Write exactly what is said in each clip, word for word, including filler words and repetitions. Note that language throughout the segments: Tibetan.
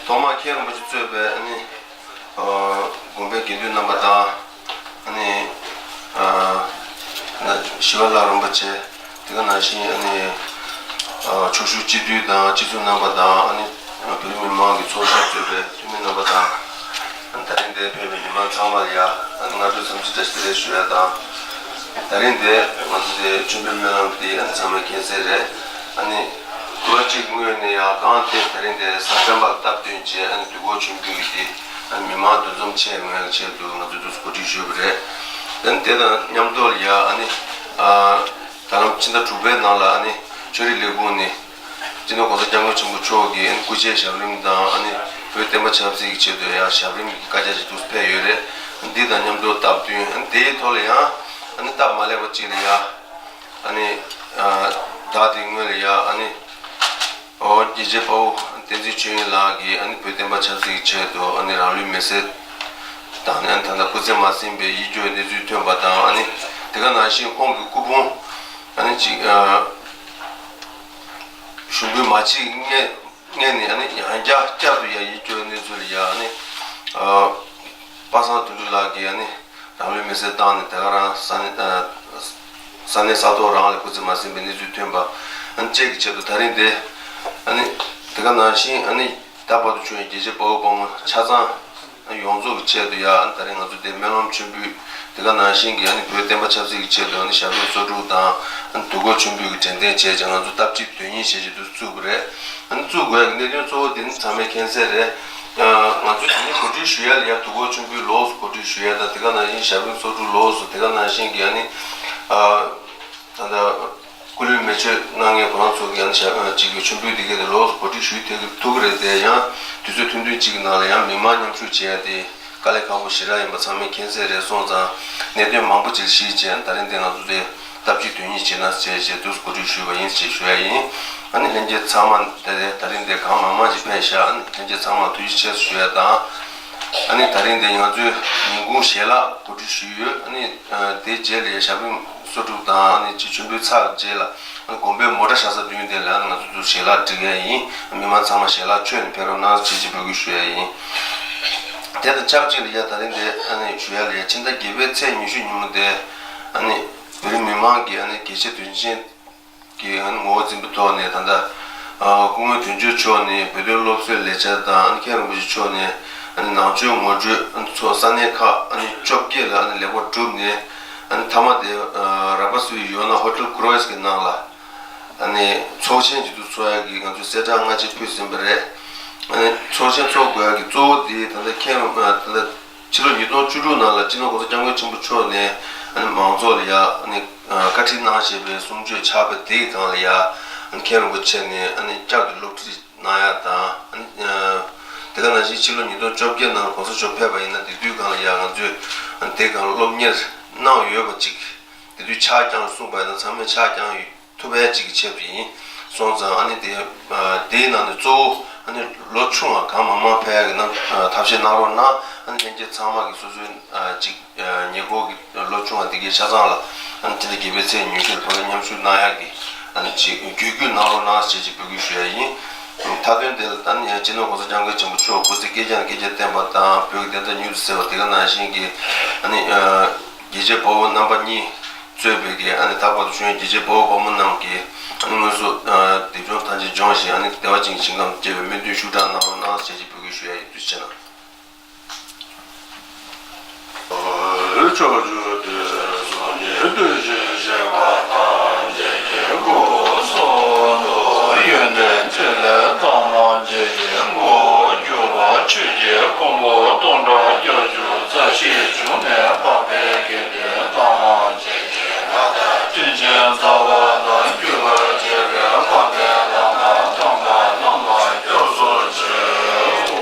ཐོག་མར་མཁན་རིན་པོ་ཆེ་གཙོས་པའི་ཨ་ནི་ཨ་དགོན་པའི་དགེ་འདུན་རྣམ་པ་དང་། ཨ་ནི་ཨ་ན་ཞི་བ་ལྷ་རིན་པོ་ཆེ། དེ་ག་ནང་བཞིན་ཨ་ནི་ཨ་ཕྱོགས་བཞུགས་སྤྱི་འཐུས་དང་སྤྱི་ཚོགས་རྣམ་པ་དང་། ཨ་ནི་བོད་རིགས་མི་མང་གི་ཚོགས་ཆུང་གཙོས་པའི་འཐུས་མི་རྣམ་པ་དང་། ཨ་ནི་ད་རིང་འདིར་ཕེབས་པའི་མི་མང་ཚང་མར་ཡ་ཨ་ནི་སྔ་དྲོའི་འཚམས་འདྲི་བཀྲ་ཤིས་བདེ་ལེགས་ཞུ་ཡ་དང་། ད་རིང་འདིར་ང་ཚོ་འདིར་མཆོད་འབུལ་སྨོན་ལམ་འདི་ཨ་ནི་ཚང་མས་མཁྱེན་གསལ་རེད། ཨ་ནི་དུས་བབ་ཅིག་སྔོན་ནས་ཡང་གང་ལྟར་ད་རིང་འདིར་གཟའ་སྤེན་པ་ལ་སྟབས་བསྟུན་བྱས། ཨ་ནི་དུས་འཁོར་མཆོད་འབུལ་གྱི་འདི་ཨ་ནི་མི་མང་འདུ་འཛོམས་ཆེ་བའི་ཆེད་དུ་ང་ཚོས་འདུག་སེ་གོ་སྒྲིག་ཞུས་པ་རེད། ཨ་ནི་དེ་དང་མཉམ་དུ་ལ་ཡ་ཨ་ནི་ཨ་ད་ལམ་ཕྱི་ཟླ་དྲུག་པའི་ནང་ལ་ཨ་ནི་ཆོས་རིག་ལས་ཁུངས་ནས་སྤྱི་ནོར་༸གོང་ས་༸སྐྱབས་མགོན་ཆེན་པོ་མཆོག་གི་ཨ་ནི་སྐུ་ཕྱྭའི་ཞབས་རིམ་དང་། ཨ་ནི་བོད་བསྟན་པ་ཆབ་སྲིད་ཀྱི་ཆེད་དུ་ཡང་ཞབས་རིམ་གྱི་བཀའ་རྒྱ་ཞིག་འདུག་སེ་ཕེབས་ཡོད་རེད། འདི་དང་མཉམ་དུ་སྟབས་བསྟུན། ཨ་ནི་དེའི་ཐོག་ལ་ཡང་ཨ་ནི་སྟབས་མ་ལེགས་པ་ཅིག་ལ་ཡ་ཨ་ནི་ཨ་ཟླ་འདིའི་སྔོན་ལ་ཡ་ཨ་ནི་ཨོ་རྒྱལ་གཅེས་དཔའ་བོ་བསྟན་འཛིན་ཆོས་དབྱིངས་ལགས་ཀྱིས་ཨ་ནི་བོད་བསྟན་པ་ཆབ་སྲིད་ཀྱི་ཆེད་དུ་ཨ་ནི་རང་ལུས་མེར་སྲེག་བཏང་ནས། ཨ་ནི་ད་ལྟ་སྐུ་ཚེ་མ་ཟིན་པའི་ཡིད་སྐྱོ་བའི་གནས་ཚུལ་ཐོན་པ་དང་། ཨ་ནི་དེ་ག་ནང་བཞིན་ཁོང་གི་སྐུ་ཕུང་ཨ་ནི་ཅིག་ཨ་ཞུགས་འབུལ་མ་བྱེད་སྔོན་སྔོན་ནས་ཨ་ནི་ཡང་བསྐྱར་བསྐྱར་དུ་ཡང་ཡིད་སྐྱོ་བའི་གནས་ཚུལ་ལ་ཡ་ཨ་ནི་ཨ་པ་སངས་དོན་གྲུབ་ལགས་ཀྱིས་ཨ་ནི་རང་ལུས་མེར་སྲེག་བཏང་ནས་དེ་ག་རང་ས་གནས་ཨ་ས་གནས་ས་ཐོག་རང་ལ་སྐུ་ཚེ་མ་ཟིན་པའི་གནས་ཚུལ་ཐོན་པ་ཨ་ནི་བཅས་ཀྱི་ཆེད་དུ། ད་རིང་འདིར་ཨ་ནི་དེ་ག་ནང་བཞིན་ཨ་ནི་ད་བར་དུ་བྱུང་བའི་རྒྱལ་གཅེས་དཔའ་བོ་དཔའ་མོ་ཆ་ཚང་ཡོངས་རྫོགས་ཀྱི་ཆེད་དུ་ཡ་ཨ་ནི་ད་རིང་ང་ཚོ་འདིར་སྨོན་ལམ་མཆོད་འབུལ། དེ་ག་ནང་བཞིན་གྱི་ཨ་ནི་བོད་བསྟན་པ་ཆབ་སྲིད་ཀྱི་ཆེད་དུ་ཨ་ནི་ཞབས་རིམ་གསོག་སྒྲུབ་དང་། ཨ་ནི་དུས་འཁོར་མཆོད་འབུལ་གྱི་དྲན་རྟེན་བྱས་བྱས། ང་ཚོ་སྟབས་གཅིག་དོན་གཉིས་བྱས་བྱས་འདུག་བཙུགས་པ་རེད། ཨ་ནི་བཙུགས་དགོས་ཡག་གི་གནད་དོན་གཙོ་བོ་དེ་ནི་ཚང་མས་མཁྱེན་གསལ་རེད། ཨ་ང་ཚོས་དེ་ནི་གོ་སྒྲིག་ཞུ་ཡ་ལ་ཡ་དུས་འཁོར་མཆོད་འབུལ་ལོགས་སུ་གོ་སྒྲིག་ཞུ་ཡ་དང་། དེ་ག་ནང་བཞིན་ཞབས་རིམ་གསོག་སྒྲུབ་ལོགས་སུ། དེ་ག་ནང་བཞིན་གྱི་ཨ་ནི་ཨ་ད་ལྟ་སྐུ་ལུས་མེ་མཆོད་གནང་མཁན་ཁོ་རང་ཚོ་གི་ཨ་ནི་ཞབས་ཨ་ཅིག་གི་མཆོད་འབུལ་དེ་ག་དེ་ལོགས་སུ་གོ་སྒྲིག་ཞུ་ཐུབ་ཀྱི་རེད་དེ། ཡང་དུས་ཚོད་ཐུང་ཐུང་ཅིག་གི་ནང་ལ་ཡང་མི་མང་མཉམ་ཞུགས་བྱེད་ཡ་དེ་དཀའ་ལས་ཁག་པོ་ཞེ་དྲག་ཡིན་པ་ཚང་མས་མཁྱེན་གསལ་རེད། སོང་ཙང་གནད་དོན་མང་པོ་ཅིག་གཞི་བྱས། ད་རིང་འདི་ང་ཚོ་དེ་སྟབས་གཅིག་དོན་གཉིས་བྱས་ན་བྱས་བྱས་འདུག་སེ་གོ་སྒྲིག་ཞུས་པ་ཡིན་ཞེས་ཞུ་ཡ་ཡིན། ཨ་ནི་ལྷན་རྒྱས་ཚང་མ་དེ་རེད། ད་རིང་འདི་གང་མང་མང་ཞིག་ཕེབས་ཤག་ཨ་ནི་ལྷན་རྒྱས་ཚང་མ་ཐུགས་རྗེ་ཆེ་ཞུ་ཡ་དང་། ཨ་ནི་ད་རིང་འདི་ང་ཚོས་ཉིན་གུང་ཞལ་ལག་གོ་སྒྲིག་ཞུས་ཡོད། ཨ་ནི་དེའི་རྗེས་ལ་ཞབས་རིམ་གསོག་སྒྲུབ་དང་། ཨ་ནི་ཅིག་མཆོད་འབུལ་ཚར་རྗེས་ལ་ཨ་ནི་དགོན་པའི་མོ་ཊ་ཞག་ས་བདུན་དེ་ལ་ཨ་ནི་ང་ཚོ་ཚོ་ཞལ་ལག་སྒྲིག་ཡ་ཡིན། མི་མང་ཚང་མ་ཞལ་ལག་མཆོད་ནས་ཕེབས་རོགས་གནང་ཞེས་ཅིག་འབོད་སྐུལ་ཞུ་ཡ་ཡིན། དེ་དང་ཆབས་ཅིག་ལ་ཡ་ད་རིང་འདི་ཨ་ནི་ཞུ་ཡ་ལ་ཡ་ཕྱི་ཟླ་བརྒྱད་པའི་ཚེས་ཉི་ཤུ་ཉིན་མོ་དེ་ཨ་ནི་བོད་རིགས་མི་མང་གི་ཨ་ནི་དགེ་བཤེས་དོན་ཆེན་གྱི་ཨ་ནི་ངོ་བོ་འཛིན་པའི་ཐོག་ནས། ད་ལྟ་ཨ་སྐུ་ངོ་དོན་གཅོད་མཆོག་ནས་བོད་དོན་སློབ་གསོའི་ལས་འཆར་དང་། ཨ་ནི་མཁན་རིན་པོ་ཆེ་མཆོག་ནས་ཨ་ནི་ནང་ཆོས་ངོ་སྤྲོད། ཨ་ནི་ཚོ་ས་གནས་ཁག་ཨ་ནི་བཅོ་བརྒྱད་ལ་ཨ་ནི་ལས་ཁུངས་གྲུབ་ནས། ཨ་ནི་མཐའ་མ་དེ་ཨ་ར་པ་སུའི་ཡོ་ན་ཧོ་ཊེལ་ཀུ་རོ་ཡེས་ཀྱི་ནང་ལ་ཨ་ནི་ཚོགས་ཆེན་ཞིག་ཏུ་ཚོགས་ཡག་གི་ང་ཚོས་གསལ་བསྒྲགས་སྔ་རྗེས་ཕུལ་ཟིན་པ་རེད། ཨ་ནི་ཚོགས་ཆེན་ཚོགས་དགོས་ཡག་གི་གཙོ་བོ་དེ་ད་ལྟ་མཁན་རིན་པོ་ད་ལྟ་ཕྱི་ལོ་ཉིས་སྟོང་བཅུ་དྲུག་ནང་ལ་སྤྱི་ནོར་༸གོང་ས་༸སྐྱབས་མགོན་ཆེན་པོ་མཆོག་ནས་ཨ་ནི་མང་ཚོགས་ལ་ཡ་ཨ་ནི་བཀའ་ཁྲིད་གནང་བཞིན་པའི་གསུང་ཆོས་ཕྱག་དཔེ་དེའི་སྒང་ལ་ཡ་ཨ་ནི་མཁན་རིན་པོ་ཆེ་ནས་ཨ་ནི་བསྐྱར་དུ་སློབ་ཁྲིད་གནང་ཡ་དང་། ཨ་ནི་དེ་ག་ནང་བཞིན་ཕྱི་ལོ་ཉིས་སྟོང་བཅོ་བརྒྱད་ནང་༸གོང་ས་མཆོག་ཕེབས་པ་ཡིན་ན། དེ་དུས་སྒང་ལ་ཡ་ང་ཚོས་ཨ་ནི་དེ་སྒང་སློབ་གཉེར་གནང་ཡོད་པ་ཅིག་དེ་དུས་ཕྱག་བརྐྱངས་གསུངས་པ་ཡིན་ན། ཚང་མས་ཕྱག་བརྐྱངས་ཡོད། ཐུབ་པའི་གཅིག་གི་ཆེད་དུ་ཡིན། སོང་ཙང་ཨ་ནི་དེ་ཨ་དེའི་ནང་ནས་གཙོ་བོ་ཨ་ནི་ལོ་ཆུང་བ་གང་མང་མང་ཕེབས་ཡག་གི་ནང་ཨ་ཐབས་ཤེས་གནང་རོགས་གནང་། ཨ་ནི་ལྷན་རྒྱས་ཚང་མ་གི་སོ་སོའི་ཨ་གཅིག་ཨ་ཉེ་འཁོར་གྱི་ལོ་ཆུང་བ་དེ་གའི་ཆ་ཚང་ལ་ཨ་ནི་དེ་འདྲ་དགེ་བའི་ཚལ་ཉོས་ཏེ་བོད་ལ་མཉམ་ཞུགས་གནང་ཡག་གི་ཨ་ནི་གཅིག་བརྒྱུད་སྐུལ་གནང་རོགས་གནང་ཞེས་གཅིག་འབོད་སྐུལ་ཞུ་ཡག་ཡིན། མཐའ་དོན་དེ་ལ་ད་ནི་སྤྱི་ནོར་༸གོང་ས་༸སྐྱབས་མགོན་ཆེན་པོ་མཆོག་སྐུ་ཚེ་བསྐལ་བརྒྱ་ནས་བསྐལ་བརྒྱར་བརྟན་པ་དང་། བོད་ཀྱི་བདེན་མཐའ་མྱུར་དུ་གསལ་བ། དེ་ག་ནང་བཞིན་གྱི་ཨ་ནི་ཨ་རྒྱལ་གཅེས་དཔའ་བོ་རྣམ་པ་གཉིས་གཙོས་པའི་གི་ཨ་ནི་ད་བར་དུ་བྱུང་བའི་རྒྱལ་གཅེས་དཔའ་བོ་དཔའ་མོ་རྣམས་ཀྱི་ཨ་ནི་དངོས་སུ་ཨ་སྡིག་སྦྱོང་ཐམས་ཅད་སྦྱོང་ཞིང་། ཨ་ནི་བདེ་བ་ཅན་གྱི་ཞིང་ཁམས་སྐྱེ་བའི་སྨོན་འདུན་ཤུགས་དྲག་གནང་རོགས་གནང་ཞེས་ཀྱི་འབོད་སྐུལ་ཞུ་ཡ་ཡིན། ཐུགས་རྗེ་ཆེ་གནང་། ཕྱོགས་བཅུ་དུས་གསུམ་གྱི་དུས་གཞི་བཞི་པ་ཐམས་ཅད་ཀྱི་སྐུ་གསུང་ཐུགས་ཡོན་ཏན་ཕྲིན་ལས་ཐམས་ཅད་ཀྱི་སྐུ་གྱུར་པ་ཆོས་ཀྱི་ཕུང་པོ་སྟོང་ཕྲག་བརྒྱད་ཅུ་རྩ་བཞི་བྱུང་ནས་འཕགས་པའི་དགེ་འདུན་ཐམས་ཅད་ཀྱི་མངའ་བདག་དྲིན་ཅན་རྩ་བ་དང་བརྒྱུད་པར་བཅས་པའི་འཕགས་པའི་ལྷ་མོ་དམ་པ་རྣམས་ལ་སྐྱབས་སུ་མཆིའོ།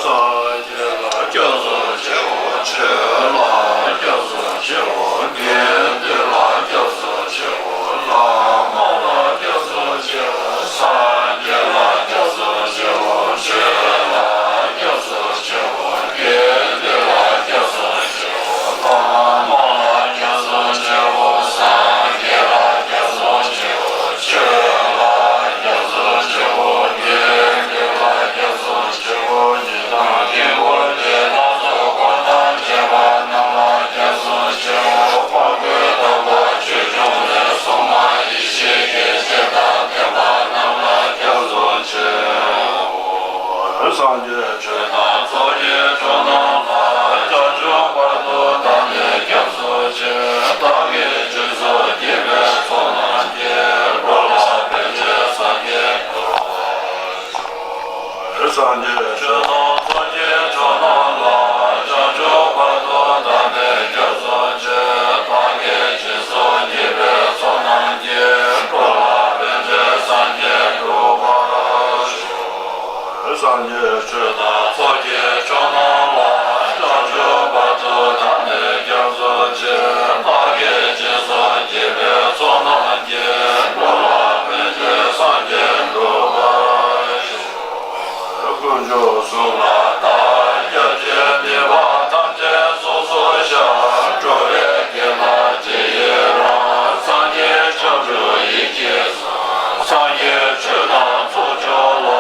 སངས་རྒྱས་ལ་སྐྱབས་སུ་མཆིའོ། ཆོས་ལ་སྐྱབས་སུ་མཆིའོ། དགེ་འདུན་ལ་སྐྱབས་སུ་མཆིའོ། ལྷ་མོ་ལ་སྐྱབས་སུ་མཆིའོ། སངས་རྒྱས་ལ་སྐྱབས་སུ་མཆིའོ། ཆོས་ལ་སྐྱབས་སུ་མཆིའོ། དགེ་འདུན་ལ་སྐྱབས་སུ་མཆིའོ། ལྷ་མོ་ལ་སྐྱབས་སུ་མཆིའོ། སངས་རྒྱས་ སངས་རྒྱས་ཆོས་དང་ཚོགས་ཀྱི་མཆོག་རྣམས་ལ། བྱང་ཆུབ་བར་དུ་བདག་ནི་སྐྱབས་སུ་མཆི། བདག་གིས་སྦྱིན་སོགས་བགྱིས་པའི་ཚོགས་རྣམས་ཀྱིས། འགྲོ་ལ་ཕན་ཕྱིར་སངས་རྒྱས་འགྲུབ་པར་ཤོག། སངས་རྒྱས་ཆོས་དང་ཚོགས་ཀྱི་མཆོག་རྣམས་ལ། བྱང་ཆུབ་བར་དུ་བདག་ནི་སྐྱབས་སུ་མཆི། བདག་གིས་སྦྱིན་སོགས་བགྱིས་པའི་ཚོགས་རྣམས་ཀྱིས། འགྲོ་ལ་ཕན་ཕྱིར་སངས་རྒྱས་འགྲུབ་པར་ཤོག། སངས་རྒྱས་ཆོས་དང་ཚོགས་ཀྱི་མཆོག་རྣམས་ལ། བྱང་ཆུབ་བར་དུ་བདག་ནི་སྐྱབས་སུ་མཆི། བདག་གིས་སྦྱིན་སོགས་བགྱིས་པའི་ཚོགས་རྣམས་ཀྱིས། འགྲོ་ལ་ཕན་ཕྱིར་སངས་རྒྱས་འགྲུབ་པར་ཤོག། དཀོན་མཆོག་གསུམ་ལ་བདག་སྐྱབས་མཆི། སྡིག་པ་ཐམས་ཅད་སོ་སོར་བཤགས། འགྲོ་བའི་དགེ་ལ་རྗེས་ཡི་རང་། སངས་རྒྱས་བྱང་ཆུབ་ཡིད་ཀྱིས་བཟུང་། སངས་རྒྱས་ཆོས་དང་ཚོགས་མཆོག་ལ།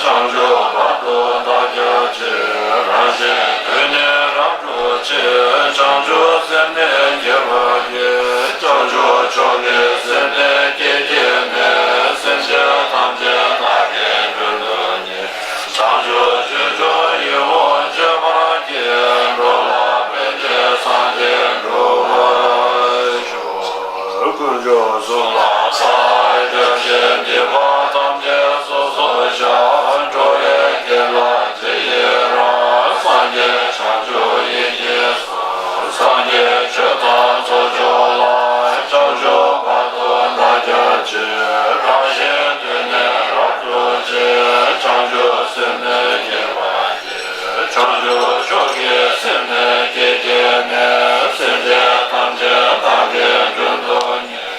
བྱང་ཆུབ་བར་དུ་བདག་སྐྱབས་མཆི། རང་གཞན་དོན་ནི་རབ་བསྒྲུབ་ཕྱིར། བྱང་ཆུབ་སེམས་ནི་བསྐྱེད་པར་བགྱི། བྱང་ཆུབ་མཆོག་གི་སེམས་ནི་བསྐྱེད་བགྱིས་ནས། སེམས་ཅན་ཐམས་ཅད་བདག་གིས་མགྲོན་དུ་གཉེར། བྱང་ཆུབ་སྤྱོད་མཆོག་ཡིད་འོང་སྤྱད་པར་བགྱི། འགྲོ་ལ་ཕན་ཕྱིར་སངས་རྒྱས་འགྲུབ་པར་ཤོག། དཀོན་མཆོག་གསུམ་ལ་བདག་སྐྱབས་མཆི། སྡིག་པ་ཐམས་ཅད་སོ་སོར་བཤགས། འགྲོ་བའི་དགེ་ལ་རྗེས་ཡི་རང་། སངས་རྒྱས་བྱང་ཆུབ་ཡིད་ཀྱིས་བཟུང་། སངས་རྒྱས་ཆོས་དང་ཚོགས་མཆོག་ལ། བྱང་ཆུབ་བར་དུ་བདག་སྐྱབས་མཆི། རང་གཞན་དོན་ནི་རབ་བསྒྲུབ་ཕྱིར། བྱང་ཆུབ་སེམས་ནི་བསྐྱེད་པར་བགྱི། བྱང་ཆུབ་མཆོག་གི་སེམས་ནི་བསྐྱེད་བགྱིས་ནས། སེམས་ཅན་ཐམས་ཅད་བདག་གིས་མགྲོན་དུ་གཉེར།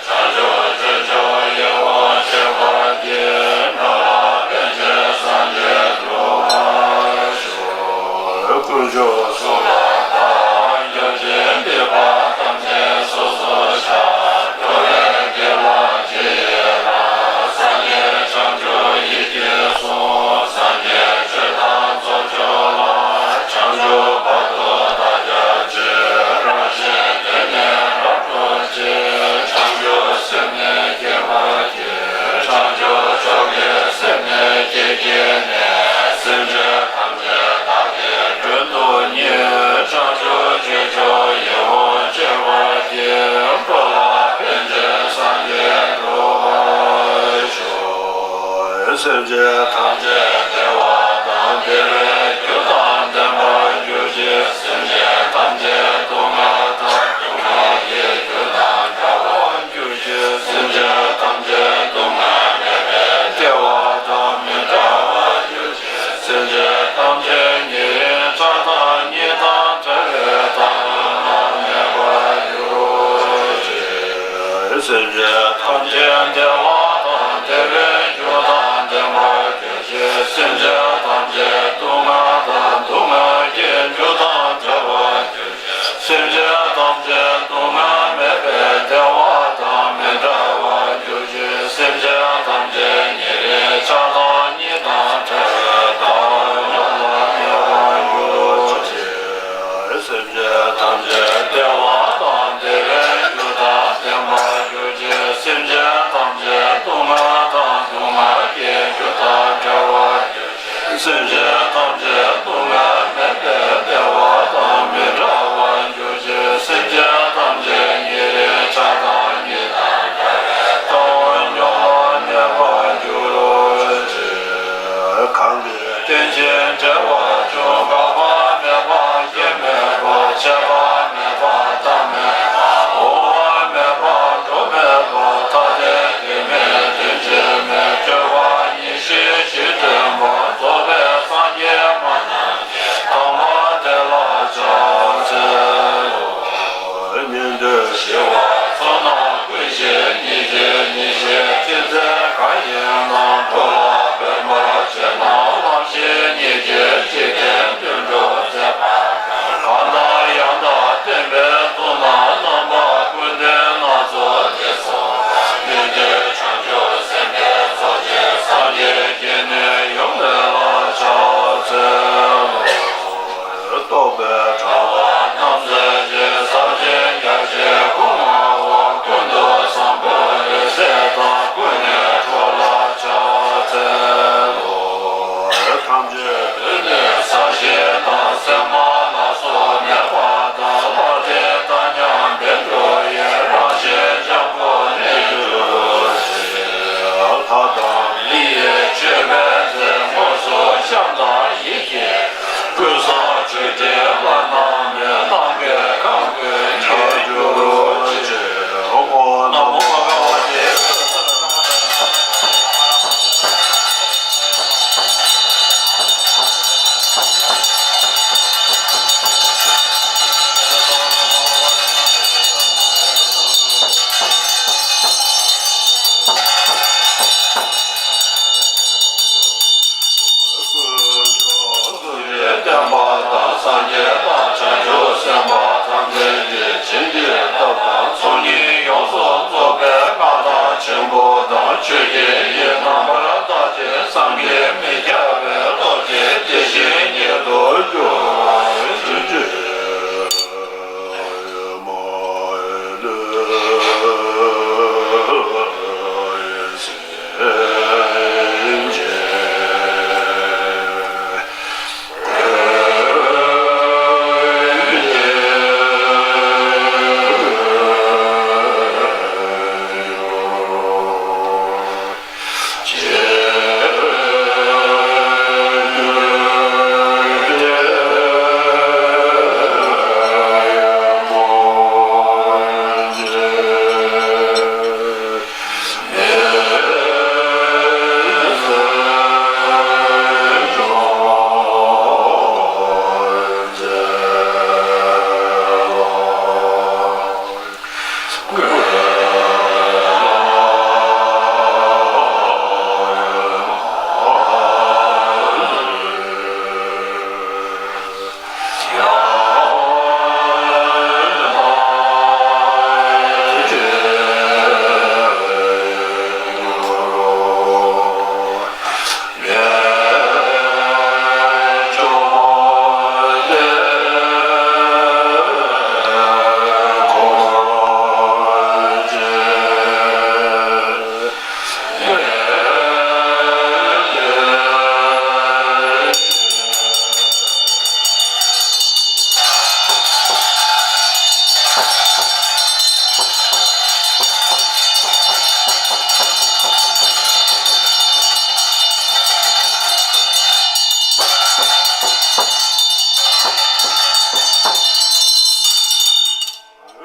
བྱང་ཆུབ་སྤྱོད་མཆོག་ཡིད་འོང་སྤྱད་པར་བགྱི། འགྲོ་ལ་ཕན་ཕྱིར་སངས་རྒྱས་འགྲུབ་པར་ཤོག། དཀོན་མཆོག་གསུམ་ལ་བདག་སྐྱབས་མཆི། སྡིག་པ་ཐམས་ཅད་སོ་སོར་བཤགས། འགྲོ་བའི་དགེ་ལ་རྗེས་ཡི་རང་། སངས་རྒྱས་བྱང་ཆུབ་ཡིད་ཀྱིས་བཟུང་། སངས་རྒྱས་ཆོས་དང་ཚོགས་མཆོག་ལ། བྱང་ཆུབ་བར་དུ་བདག་སྐྱབས་མཆི། རང་གཞན་དོན་ནི་རབ་བསྒྲུབ་ཕྱིར། བྱང་ཆུབ་སེམས་ནི་བསྐྱེད་པར་བགྱི། བྱང་ཆུབ་མཆོག་གི་སེམས་ནི་བསྐྱེད་བགྱིས་ནས། སེམས་ཅན་ཐམས་ཅད་བདག་གིས་མགྲོན་དུ་གཉེར། བྱང་ཆུབ་སྤྱོད་མཆོག་ཡིད་འོང་སྤྱད་པར་བགྱི། འགྲོ་ལ་ཕན་ཕྱིར་སངས་རྒྱས་འགྲུབ་པར་ཤོག། སེམས་ཅན་ཐམས་ཅད་བདེ་བ་དང་བདེ་བའི་རྒྱུ་དང་ལྡན་པར་གྱུར་ཅིག། སེམས་ཅན་ཐམས་ཅད་སྡུག་བསྔལ་དང་སྡུག་བསྔལ་གྱི་རྒྱུ་དང་བྲལ་བར་གྱུར་ཅིག། སེམས་ཅན་ཐམས་ཅད་སྡུག་བསྔལ་མེད་པའི་བདེ་བ་དང་མི་འབྲལ་བར་གྱུར་ཅིག། སེམས་ཅན་ཐམས་ཅད་ཉེ་རིང་ཆགས་སྡང་གཉིས་དང་བྲལ་བའི་བཏང་སྙོམས་མེད་པར་གྱུར་ཅིག། སེམས་ཅན་ཐམས་ཅད་བདེ་བ་དང་བདེ་བའི་རྒྱུ་དང་ལྡན་པར་གྱུར་ཅིག། སེམས་ཅན་ཐམས་ཅད་སྡུག་བསྔལ་དང་སྡུག་བསྔལ་གྱི་རྒྱུ་དང་བྲལ་བར་གྱུར་ཅིག། སེམས་ཅན་ཐམས་ཅད་སྡུག་བསྔལ་མེད་པའི་བདེ་བ་དང་མི་འབྲལ་བར་གྱུར་ཅིག། སེམས་ཅན་ཐམས་ཅད་ཉེ་རིང་ཆགས་སྡང་གཉིས་དང་བྲལ་བའི་བཏང་སྙོམས་ལ་གནས་པར་གྱུར་ཅིག། སེམས་ཅན་ཐམས་ཅད་བདེ་བ་དང་བདེ་བའི་རྒྱུ་དང་ལྡན་པར་གྱུར་ཅིག། སེམས་ཅན་ཐམས་ཅད་སྡུག་བསྔལ་དང་སྡུག་བསྔལ་གྱི་རྒྱུ་དང་བྲལ་བར་གྱུར་ཅིག། སེམས་ཅན་ཐམས་ཅད་སྡུག་བསྔལ་མེད་པའི་བདེ་བ་དང་མི་འབྲལ་བར་གྱུར་ཅིག། སེམས་ཅན་ཐམས་ཅད་ཉེ་རིང་ཆགས་སྡང་གཉིས་དང་བྲལ་བའི་བཏང་སྙོམས་ལ་གནས་པར་གྱུར་ཅིག། གང་གིས་རྟེན་ཅིང་འབྲེལ་བར་འབྱུང་། འགག་པ་མེད་པ་སྐྱེ་མེད་པ། ཆད་པ་མེད་པ་རྟག་མེད་པ། འོང་བ་མེད་པ་འགྲོ་མེད་པ། ཐ་དད་གེགས་མེད་དོན་གཅིག་མེད། སྤྲོས་པ་ཉེར་ཞི་ཞི་མཐུན་པ། རྫོགས་པའི་སངས་རྒྱས་སྨྲ་རྣམས་ཀྱིས། དམ་པ་དེ་ལ་ཕྱག་འཚལ་ལོ། ཉན་ཐོས་ཞི་བ་ཚོགས་རྣམས་ཀུན་ཤེས་ཉིད་ཀྱི་ཉེར་ཞི་ཅི་མཛད་གང་ཡིན་ནམ། འགྲོ་ལ་ཕན་པར་བྱེད་ན་ལམ་ཤེས་ཉིད་ཀྱི་སྤྱི། ཆོས་དུས་ནས་ས་གཞི་དང་སེམས་མ་ལ་སོགས་མེད་པ་དང་། ལྷ་འདྲེ་དང་མཉམ་པའི་འགྲོ་བའི་རང་བཞིན་འཇམ་པོ་གནས་གྱུར་ཅིག་ལྷ་དང་མི་ཡི་མཆོད་པའི་རྫས་དངོས་སུ་བཤམས་དང་ཡིད་ཀྱིས་ཀུན་བཟང་མཆོད་སྤྲིན་ལ་སྣང་མེད་ནམ་མཁའི་ཁམས་ཀུན་ཁྱབ་གྱུར་ཅིག་ཨོ་ན་མོ་བྷ་ག་ཝ་ཏི། བསྟན་པ་དང་སངས་རྒྱས་དང་བྱང་ཆུབ་སེམས་དཔའ་ཐམས་ཅད་ཀྱིས་བྱིན་གྱིས་བརླབས་དང་ཚོགས་གཉིས་ཡོངས་སུ་རྫོགས་པའི་མངའ་བདག་ཆེན་པོ་དང་ཆོས་ཀྱི་དབྱིངས་རྣམ་པར་དག་ཅིང་བསམ་གྱིས་མི་ཁྱབ་པའི་བློ་གྲོས་བདེ་ཞིང་ཉིད་དུ་གྱུར་ཅིག་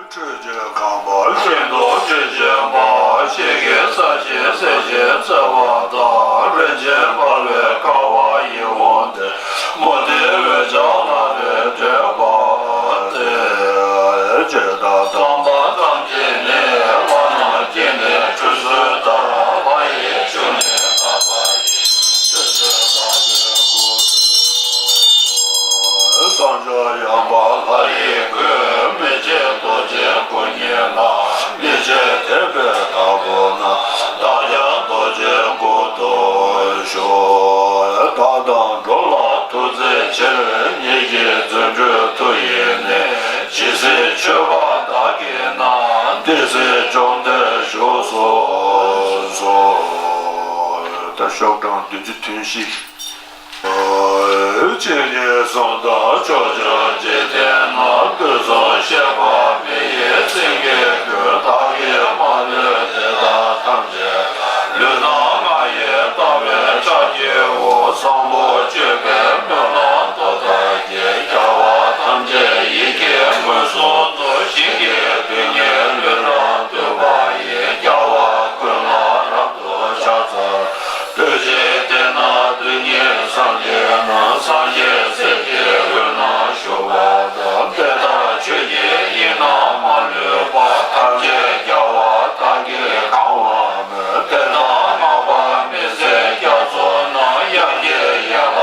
འཕྲུལ་གྱི་ཁང་པ་ཤིན་ཏུ་ཆུ་སྦྱིན་པ། ཤེལ་གྱི་ས་གཞི་གསེར་གྱི་ཚལ་བ་དང་། རིན་ཆེན་འབར་བའི་ཀ་བ་ཡིད་འོང་སྟེ། མུ་ཏིག་འོད་ཀྱང་ལྷ་རེ་བྲེས་པ་སྟེ། ཇི་ལྟར་དམ་པ་ཐམས་ཅད་ནི། ལྷ་རྣམས་ཀྱིས་ནི་ཁྲུས་གསོལ་ལྟར། ལྷ་ཡི་ཆུ་ནི་དག་པ་ཡིས། བདུད་རྩི་བདག་གི་སྐུ་ལྟར་བྱུང་། བསང་མཆོད་ཡངས་པ་ལྷ་ཡི་སྐུ། མི་ཕྱེད་རྡོ་རྗེའི་སྐུ་བརྙེས་ལ། མི་ཕྱེད་དད་པས་བདག་བསྐོར་ན། བདག་ཀྱང་རྡོ་རྗེའི་སྐུ་ལྟར་བཞུགས། བདག་དང་འགྲོ་ལ་ཐུགས་བརྩེའི་ཕྱིར། ཉིད་ཀྱི་རྫུ་འཕྲུལ་མཐུ་ཡིས་ནི། ཇི་སྲིད་མཆོད་པ་བདག་བགྱིས་ན། དེ་སྲིད་བཅོམ་ལྡན་བཞུགས་སུ་གསོལ། ད་ཤོག་གྲངས་བདུན་ཅུ་དོན་བཞི། ཇི་སྙེད་གསུམ་དང་ཕྱོགས་བཅུའི་འཇིག་རྟེན་ན། དུས་གསུམ་གཤེགས་པ་མི་ཡི་སེང་གེ་ཀུན། བདག་གིས་མ་ལུས་དེ་དག་ཐམས་ཅད་ལུས་དང་ངག་ཡིད་དང་བས་ཕྱག་བགྱིའོ། བཟང་པོ་སྤྱོད་པའི་སྨོན་ལམ་མཐའ་དག་གིས། རྒྱལ་བ་ཐམས་ཅད་ཡིད་ཀྱིས་མངོན་སུམ་དུ། ཞིང་གི་རྡུལ་སྙེད་ལུས་དང་བསྟུན་པ་ཡིས། རྒྱལ་བ་ཀུན་ལ་རབ་ཏུ་ཕྱག་འཚལ་ལོ། རྡོ་རྗེ་གདན་ན་རྡུལ་སྙེད་སངས་རྒྱས་རྣམས། སངས་རྒྱས་སྲས་ཀྱི་དབུས་ན་བཞུགས་པ་དང་། དེ་ལྟར་ཆོས་ཀྱི་དབྱིངས་རྣམས་མ་ལུས་པ། ཐམས་ཅད་རྒྱལ་བ་དག་གིས་གང་བར་མོས། དེ་དག་བསྔགས་པ་མི་ཟད་རྒྱ་མཚོ་རྣམས། དབྱངས་ཀྱི་ཡན་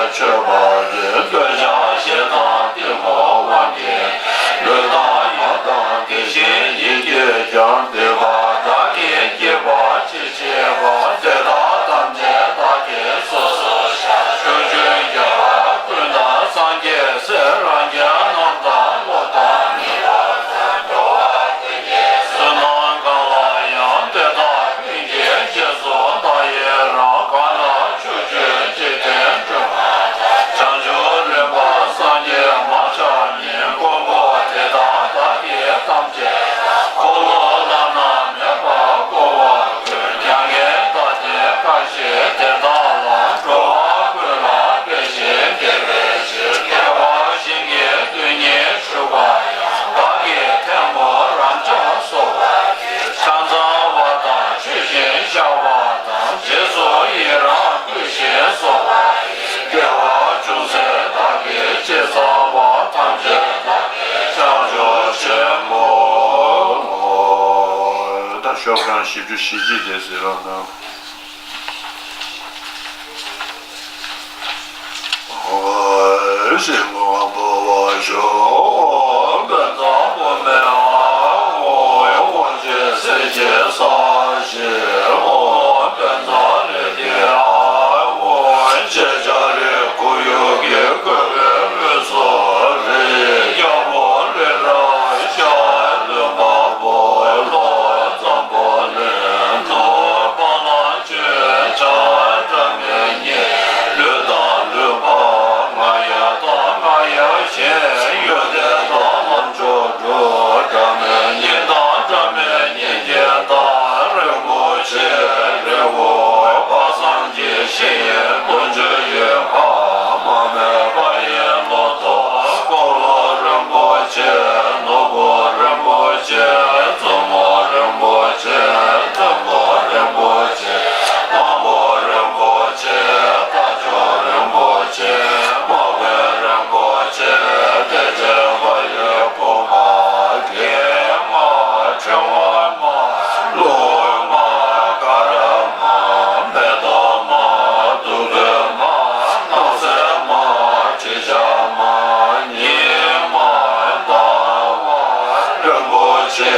མཆོད་པ་ཡི་འདོད་ཆགས་ཞེ་སྡང་གཏི་མུག་དབང་གིས་ལུས་དང་ཡིད་དང་དེ་བཞིན་ཡིད་ཀྱིས་ཀྱང་སྡིག་པ་བདག་གིས་བགྱིས་པ་ཅི་མཆིས་པ་དེ་དག་ཐམས་ཅད་བདག་གིས་སོ་སོར་བཤགས། ཕྱོགས་བཅུའི་རྒྱལ་བ་ཀུན་དང་སངས་རྒྱས་སྲས་རང་རྒྱལ་རྣམས་དང་ཀླུ་དང་མི་འབོར་དང་འགྲོ་བ་ཀུན་གྱི་བསོད་ནམས་གང་ལ་ཡང་དེ་དག་ཀུན་གྱི་རྗེས་སུ་བདག་ཡི་རང་གང་ལ་ཕྱོགས་བཅུའི་འཇིག་རྟེན་སྒྲོན་མ་བྱང་ཆུབ་རིམ་པ་སངས་རྒྱས་མ་ཆགས་ཉིད་མགོན་པོ་དེ་དག་བདག་གིས་ཐམས་ཅད་འཁོར་ལོ་བླ་ན་མེད་པ་བསྐོར་བར་ཕུལ། མྱ་ངན་འདའ་སྟོན་གང་བཞེད་དེ་དག་ལ། འགྲོ་བ་ཀུན་ལ་ཕན་ཞིང་བདེ་བའི་ཕྱིར། བདེ་བ་ཞིང་གི་རྡུལ་སྙེད་འབྱུང་བ་ཡང་། བདག་གི་ཐལ་མོ་རབ་འབྱམས་གསོལ་བ་ཕྱག་འཚལ་བ་དང་མཆོད་ཅིང་བཤགས་པ་དང་། རྗེས་སུ་ཡི་རང་བསྐུལ་ཞིང་གསོལ་བ་ཡི། དགེ་བ་ཅུང་ཟད་བདག་གིས་ཅི་བསགས་པ། ཐམས་ཅད་བདག་གིས་བྱང་ཆུབ་ཆེན་པོར་བསྔོ། ད་ཤོག་གྲངས་བཞི་བཅུ་ཞེ་གཅིག་དེ་ཟེར་རོགས་གནང་། ཞིང་ཁམས་འབུལ་བ་ཞུ། དཔལ་བཟང་བུ་མོའི་ཨ་ཧོ། དབང་ཆེན་སྲས་ཀྱི་ས་གཞི་ཨ་ཧོ། དཔལ་བཟང་རིགས་ཀྱི་ཨ་ཧོ། ཤེས་བྱ་རིགས་ཁོར་ཡུག་གི་བཀོད་པའི་དབུས་སུ་རི་ཡི་རྒྱལ་པོ་རི་རབ་ཤ་ལུས་འཕགས་པོ་ལྷོ་འཛམ་བུ་གླིང་། ནུབ་བ་ལང་སྤྱོད་བྱ་སྒྲ་མེད་ཉིད། ལུས་དང་ལུས་འཕགས་རྔ་ཡབ་དང་རྔ་ཡབ་གཞན། ཡོན་ཏན་དང་ལམ་མཆོག་དྲུག་སྒྲ་མེད་ཉིད་དང་སྒྲ་མེད་སྙིང་རྗེ་དང་། རིན་པོ་ཆེ་རི་བོ་དཔག་བསམ་གྱི་ཞིང་ཡོན་ཏན་ཆོས་ཀྱི་ཕ། མ་རྨོས་པ་ཡི་ལོ་ཏོག་འཁོར་ལོ་རིན་པོ་ཆེ། ནོར་བུ་རིན་པོ་ཆེ། བཙུན་མོ་རིན་པོ་ཆེ། བཙུན་མོ་རིན་པོ་ཆེ། དབང་པོ་རིན་པོ་ཆེ། རྟ་མཆོག་རིན་པོ་ཆེ། མ་བུ་རིན་པོ་ཆེ། བདེ་ཆེན་དཔལ་གྱི་བུ་མོ། གེགས་མ། ཕྲེང་བ་མ། རླུང་མ། དཀར་མ། མེ་ཏོག་མ། བདུད་ཀྱི་མ། སྣང་གསལ་མ། དྲི་ཆབ་མ། ཉི་མ། ཟླ་བ། རིན་པོ་ཆེ་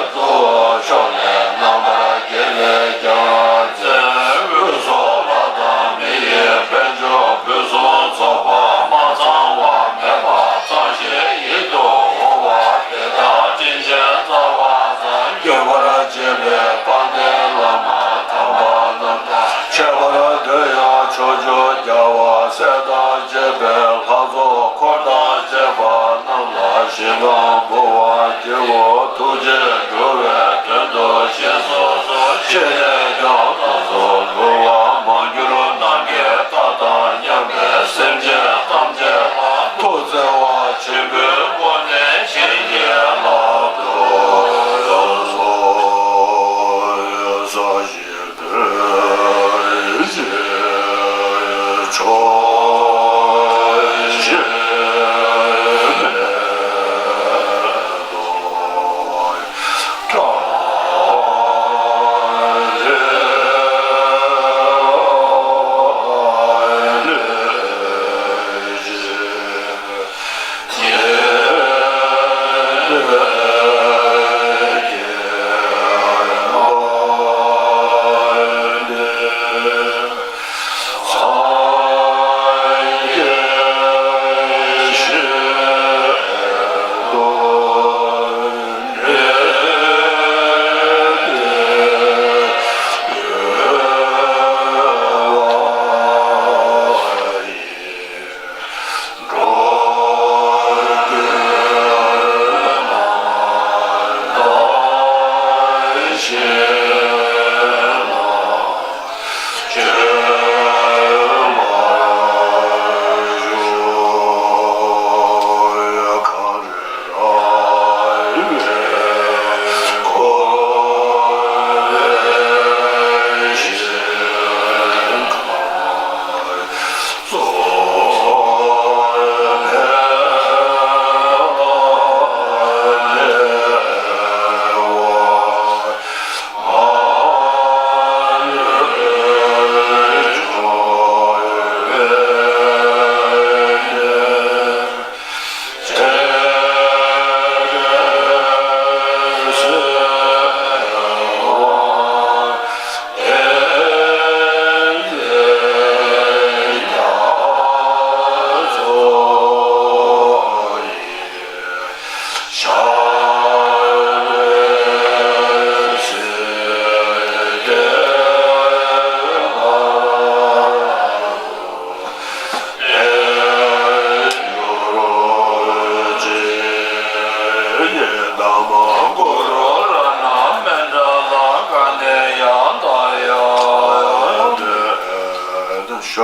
གཙོ་བོ་མཆོག་ལས་རྣམ་པར་རྒྱལ་བས་ཀྱང་མཛེས། དབུས་སུ་ལྷ་དང་མི་ཡི་དཔལ་འབྱོར་ཕུན་སུམ་ཚོགས་པ་མ་ཚང་བ་མེད་པ་ཚང་ཞིང་ཡིད་དུ་འོང་བ་དེ་དག་དྲིན་ཅན་རྩ་བ་དང་། མགོན་པར་བྱེད་པའི་དཔལ་ལྡན་བླ་མ་དམ་པ་རྣམས་དང་། མཆོད་པར་འདོད་ཡང་ཕྱོགས་བཅུའི་རྒྱལ་བ་སྲས་དང་བཅས་པའི་ལྷ་ཚོགས་འཁོར་དང་བཅས་པ་རྣམས་ལ་ཞིང་ཁམས་འབུལ་བར་བགྱིའོ། ཐུགས་རྗེས་འགྲོ་བའི་དོན་དུ་སྦྱིན་སོགས་སུ་ཕྱི་ནས་ཀྱང་ལྷ་ཚོགས་འབུལ་བ་མང་འགྱུར་རྣམས་ཀྱི་མཐའ་དང་མཉམ་པའི་སེམས་ཅན་ཐམས་ཅད་ལ་ཐུགས་བརྩེ་བ་ཆེན་པོའི་སྒོ་ནས་བྱིན་གྱིས་བརླབ་ཏུ་གསོལ།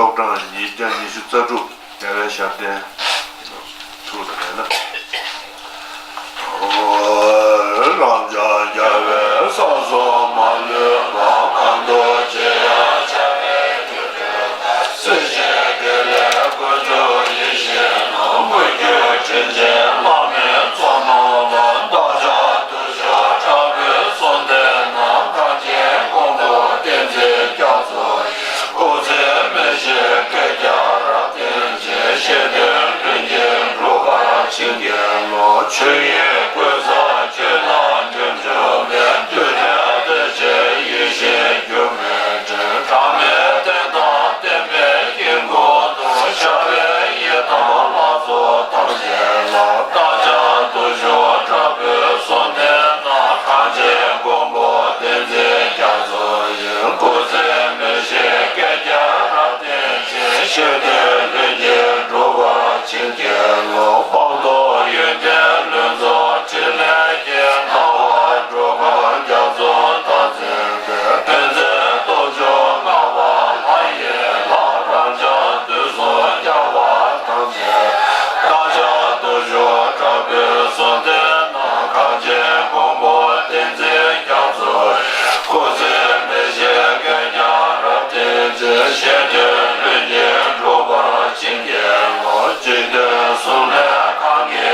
ཤོག་གྲངས་ཉིས་བརྒྱ་ཉི་ཤུ་རྩ་དྲུག་རྒྱལ་བའི་ཞབས་བརྟན། ཐུགས་ལ་མེད་ན། རང་ཅག་རྒྱལ་བའི་ས་སོགས་མ་ལུས་པ། གང་དུ་མཆིས་ཡང་བྱ་བའི་མཐུ་སྟོབས་དང་། སྲིད་ཞིའི་དགེ་ལེགས་ཀུན་འབྱུང་ཡིད་བཞིན་ནོར། མི་བསྐྱོད་དྲིན་ཅན་བླ་མའི་ཚོགས་རྣམས་ལ། བདག་ཅག་བདུད་ཤོར་དྲག་པོའི་གསོལ་འདེབས་ནང་། གངས་ཅན་ཀོང་པོ་བསྟན་འཛིན་རྒྱ་མཚོ་ཡི། སྐུ་ཚེ་མི་ཤིགས་བསྐལ་བརྒྱར་རབ་བརྟན་ཅིང་། གཞན་དོན་ལྷུན་གྱིས་འགྲུབ་པར་བྱིན་གྱིས་རློབས། ཆོས་དབྱིངས་ཀུན་བཟང་ཆོས་དང་ལྡན་འབྱུང་བའི། འདུས་བྱས་བདེ་ཆེན་ཡེ་ཤེས་སྒྱུ་མའི་སྤྲིན། གྲངས་མེད་བསྟན་དང་བསྟན་པའི་དཀྱིལ་འཁོར་དུ། ཤར་བའི་ཡི་དམ་ལྷ་ཚོགས་ཐམས་ཅད་ལ། བདག་ཅག་བདུད་ཤོར་དྲག་པོའི་གསོལ་འདེབས་ནང་། གངས་ཅན་ཀོང་པོ་བསྟན་འཛིན་རྒྱ་མཚོ་ཡི། སྐུ་ཚེ་མི་ཤིགས་བསྐལ་བརྒྱར་རབ་བརྟན་ཅིང་། གཞན་དོན་ལྷུན་གྱིས་འགྲུབ་པར་བྱིན་གྱིས་རློབས། སྤངས་རྟོགས་ཡོན་ཏན་ལྷུན་རྫོགས་ཕྲིན་ལས་ཀྱི། སྣང་བ་འགྲོ་ཀུན་རྒྱ་མཚོ་རྟགས་མཚན་ཀུན། ཕན་མཛད་སྟོབས་བཅུ་མངའ་བ་ལྷ་ཡི་ལྷ། རབ་འབྱམས་དུས་གསུམ་རྒྱལ་བ་ཐམས་ཅད། བདག་ཅག་བདུད་ཤོར་དྲག་པོའི་གསོལ་འདེབས་ནང་། གངས་ཅན་ཀོང་པོ་བསྟན་འཛིན་རྒྱ་མཚོ་ཡི། སྐུ་ཚེ་མི་ཤིགས་བསྐལ་བརྒྱར་རབ་བརྟན་ཅིང་། གཞན་དོན་ལྷུན་གྱིས་འགྲུབ་པར་བྱིན་གྱིས་རློབས། འཇིག་རྟེན་གསུམ་ལས་གང་གི་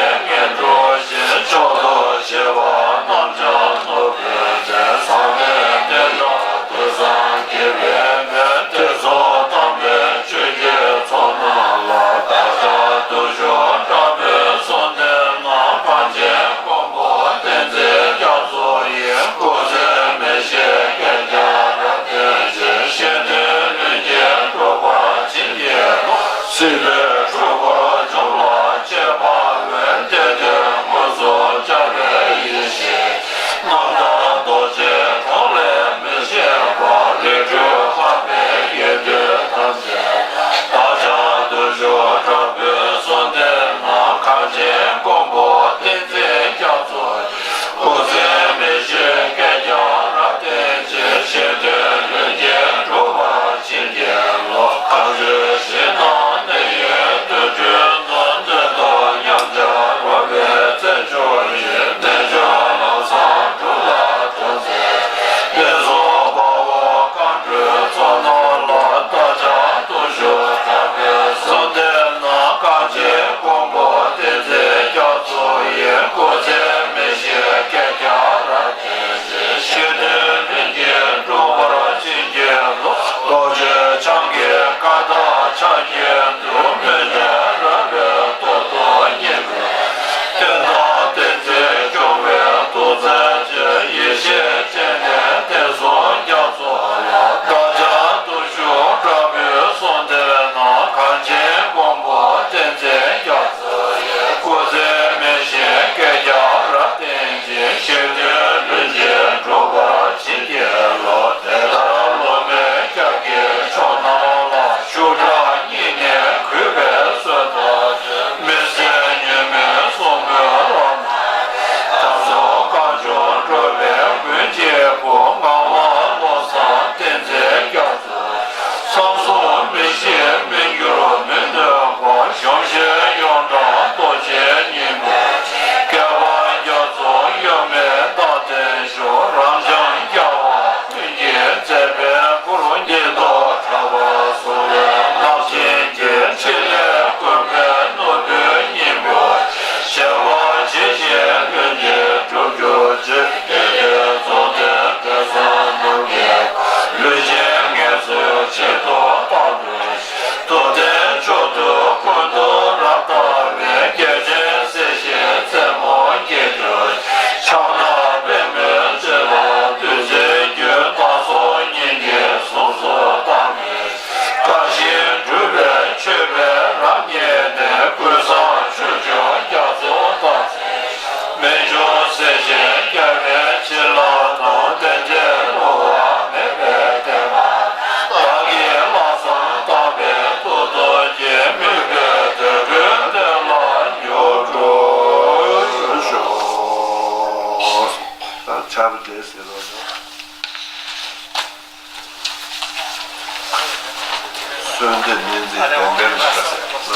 འདི་སྨན་རྩིས་བདེན་པའི་ལ་ཁ་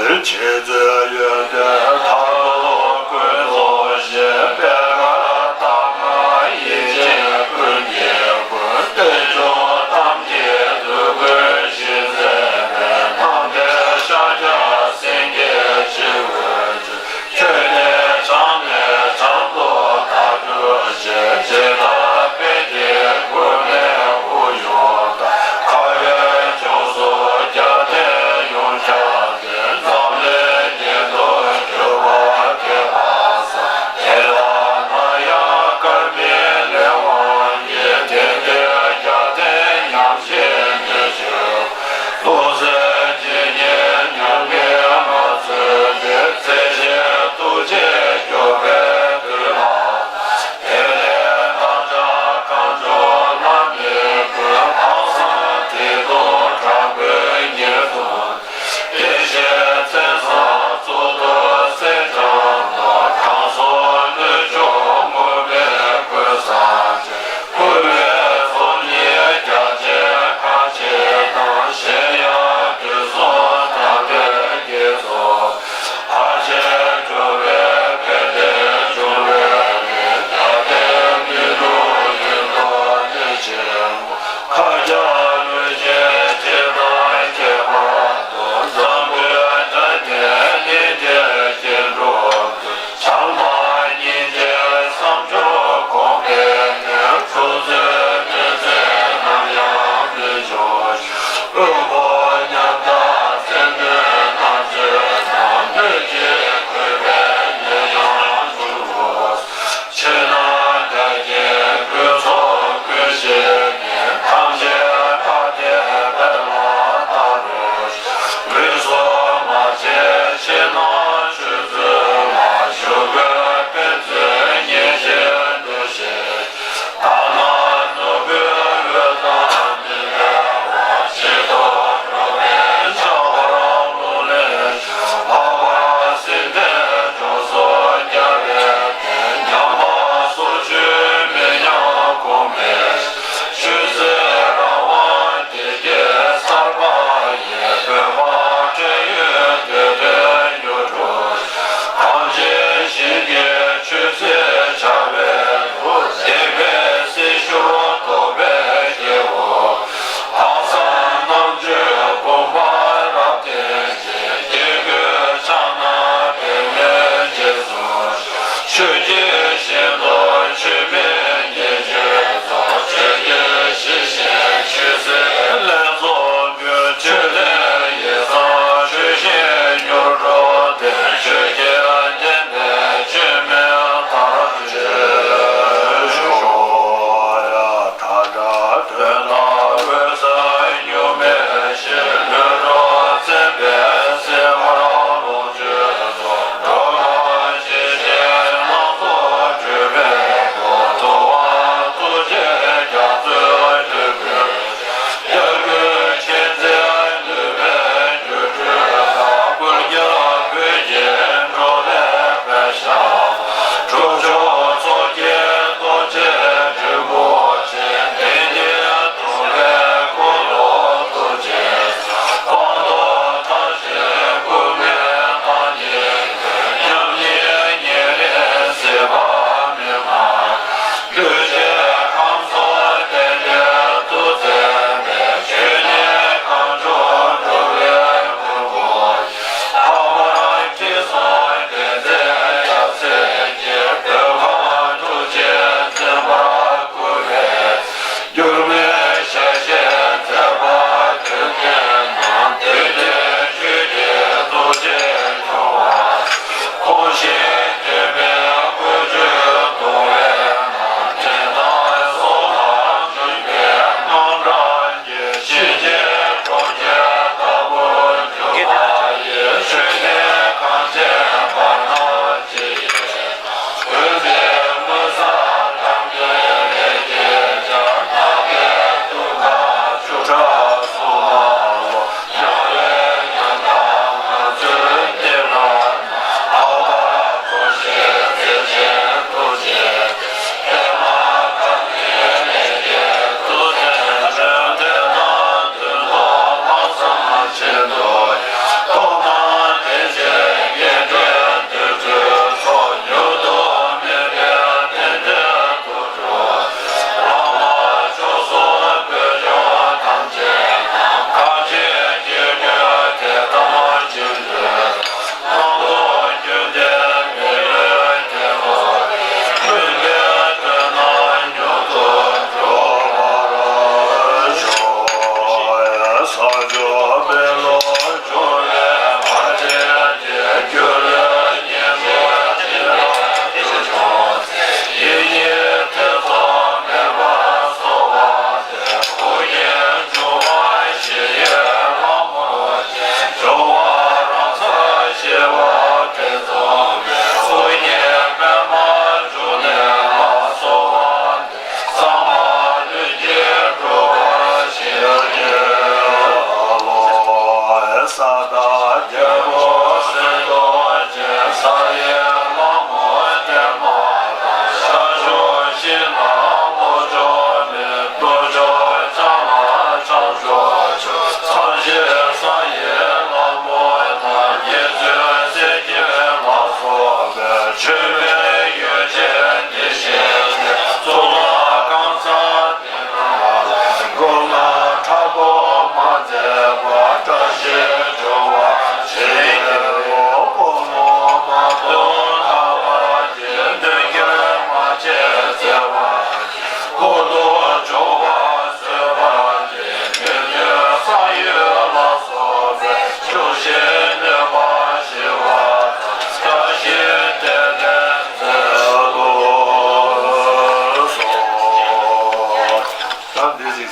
ཟེར། ཆེས་མཛོད་ཡོན་ཏན་མཐའ་ཐོག་ཀུན་རྫོགས་ཞེས་པའི་བཀའ་དང་། ཡེ་ཤེས་ཀུན་གྱི་སྐུ་རྟེན་འབྱུང་ཐམས་ཅད་འཛུགས་དགོས་ཤིང་ཟེར་བའི་ནང་པའི་ཤཱཀྱ་སེང་གེ་ཆེ་བོས། ཆོས་ཀྱི་ཆང་ནས་ཆང་ཐོག་ཐག་གཅོད་བྱེད། ཇི་ལྟར་དཔལ་གྱི་སྐུ་ལས་དབུགས་དབྱུང་དང་། ཁ་བའི་ཕྱོགས་སུ་རྒྱབ་རྟེན་ཡོངས་ཁྱབ་སྟེ། འཛམ་གླིང་གི་དོན་གྱུར་པ།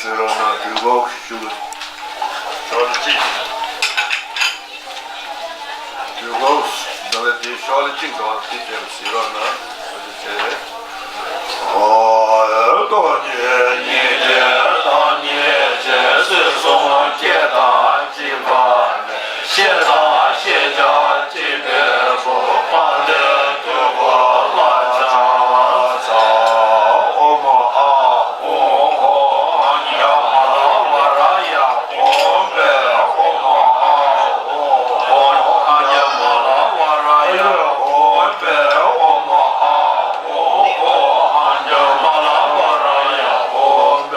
ཟེར་རོགས་གནང་། དུས་འཁོར་ཞུ། ཤོག་ལེ་གཅིག་དུས་འཁོར་ཟླ་བའི་དེའི་ཤོག་ལེ་གཅིག་འདུག་དེ་དེར་ཟེར་རོགས་གནང་། ཨོ་ཏོ་ཉེ་ཉེ་ཉེ་དང་ཉེ་ཆེ་སོ་སོ་སྐྱེ་དང་གཅིག་པ་ནས་ཤེས་དང་ཤེས་བྱ་གཅིག་པའི་བུ་དཔལ་ལྡན་དུས་འཁོར་ལ་ཕྱག་འཚལ། ཨོ་མ་ཨ། ཨོ་ཨོ། ཨ་ཉ་མ་ལ་བ་ར་ཡ་ཨོ་བེ། ཨོ་མ་ཨ་ཨོ་ཨོ། ཨ་ཉ་མ་ལ་བ་ར་ཡ་ཨོ་བེ། ཨོ་མ་ཨ་ཨོ་ཨོ། ཨ་ཉ་མ་ལ་བ་ར་ཡ་ཨོ།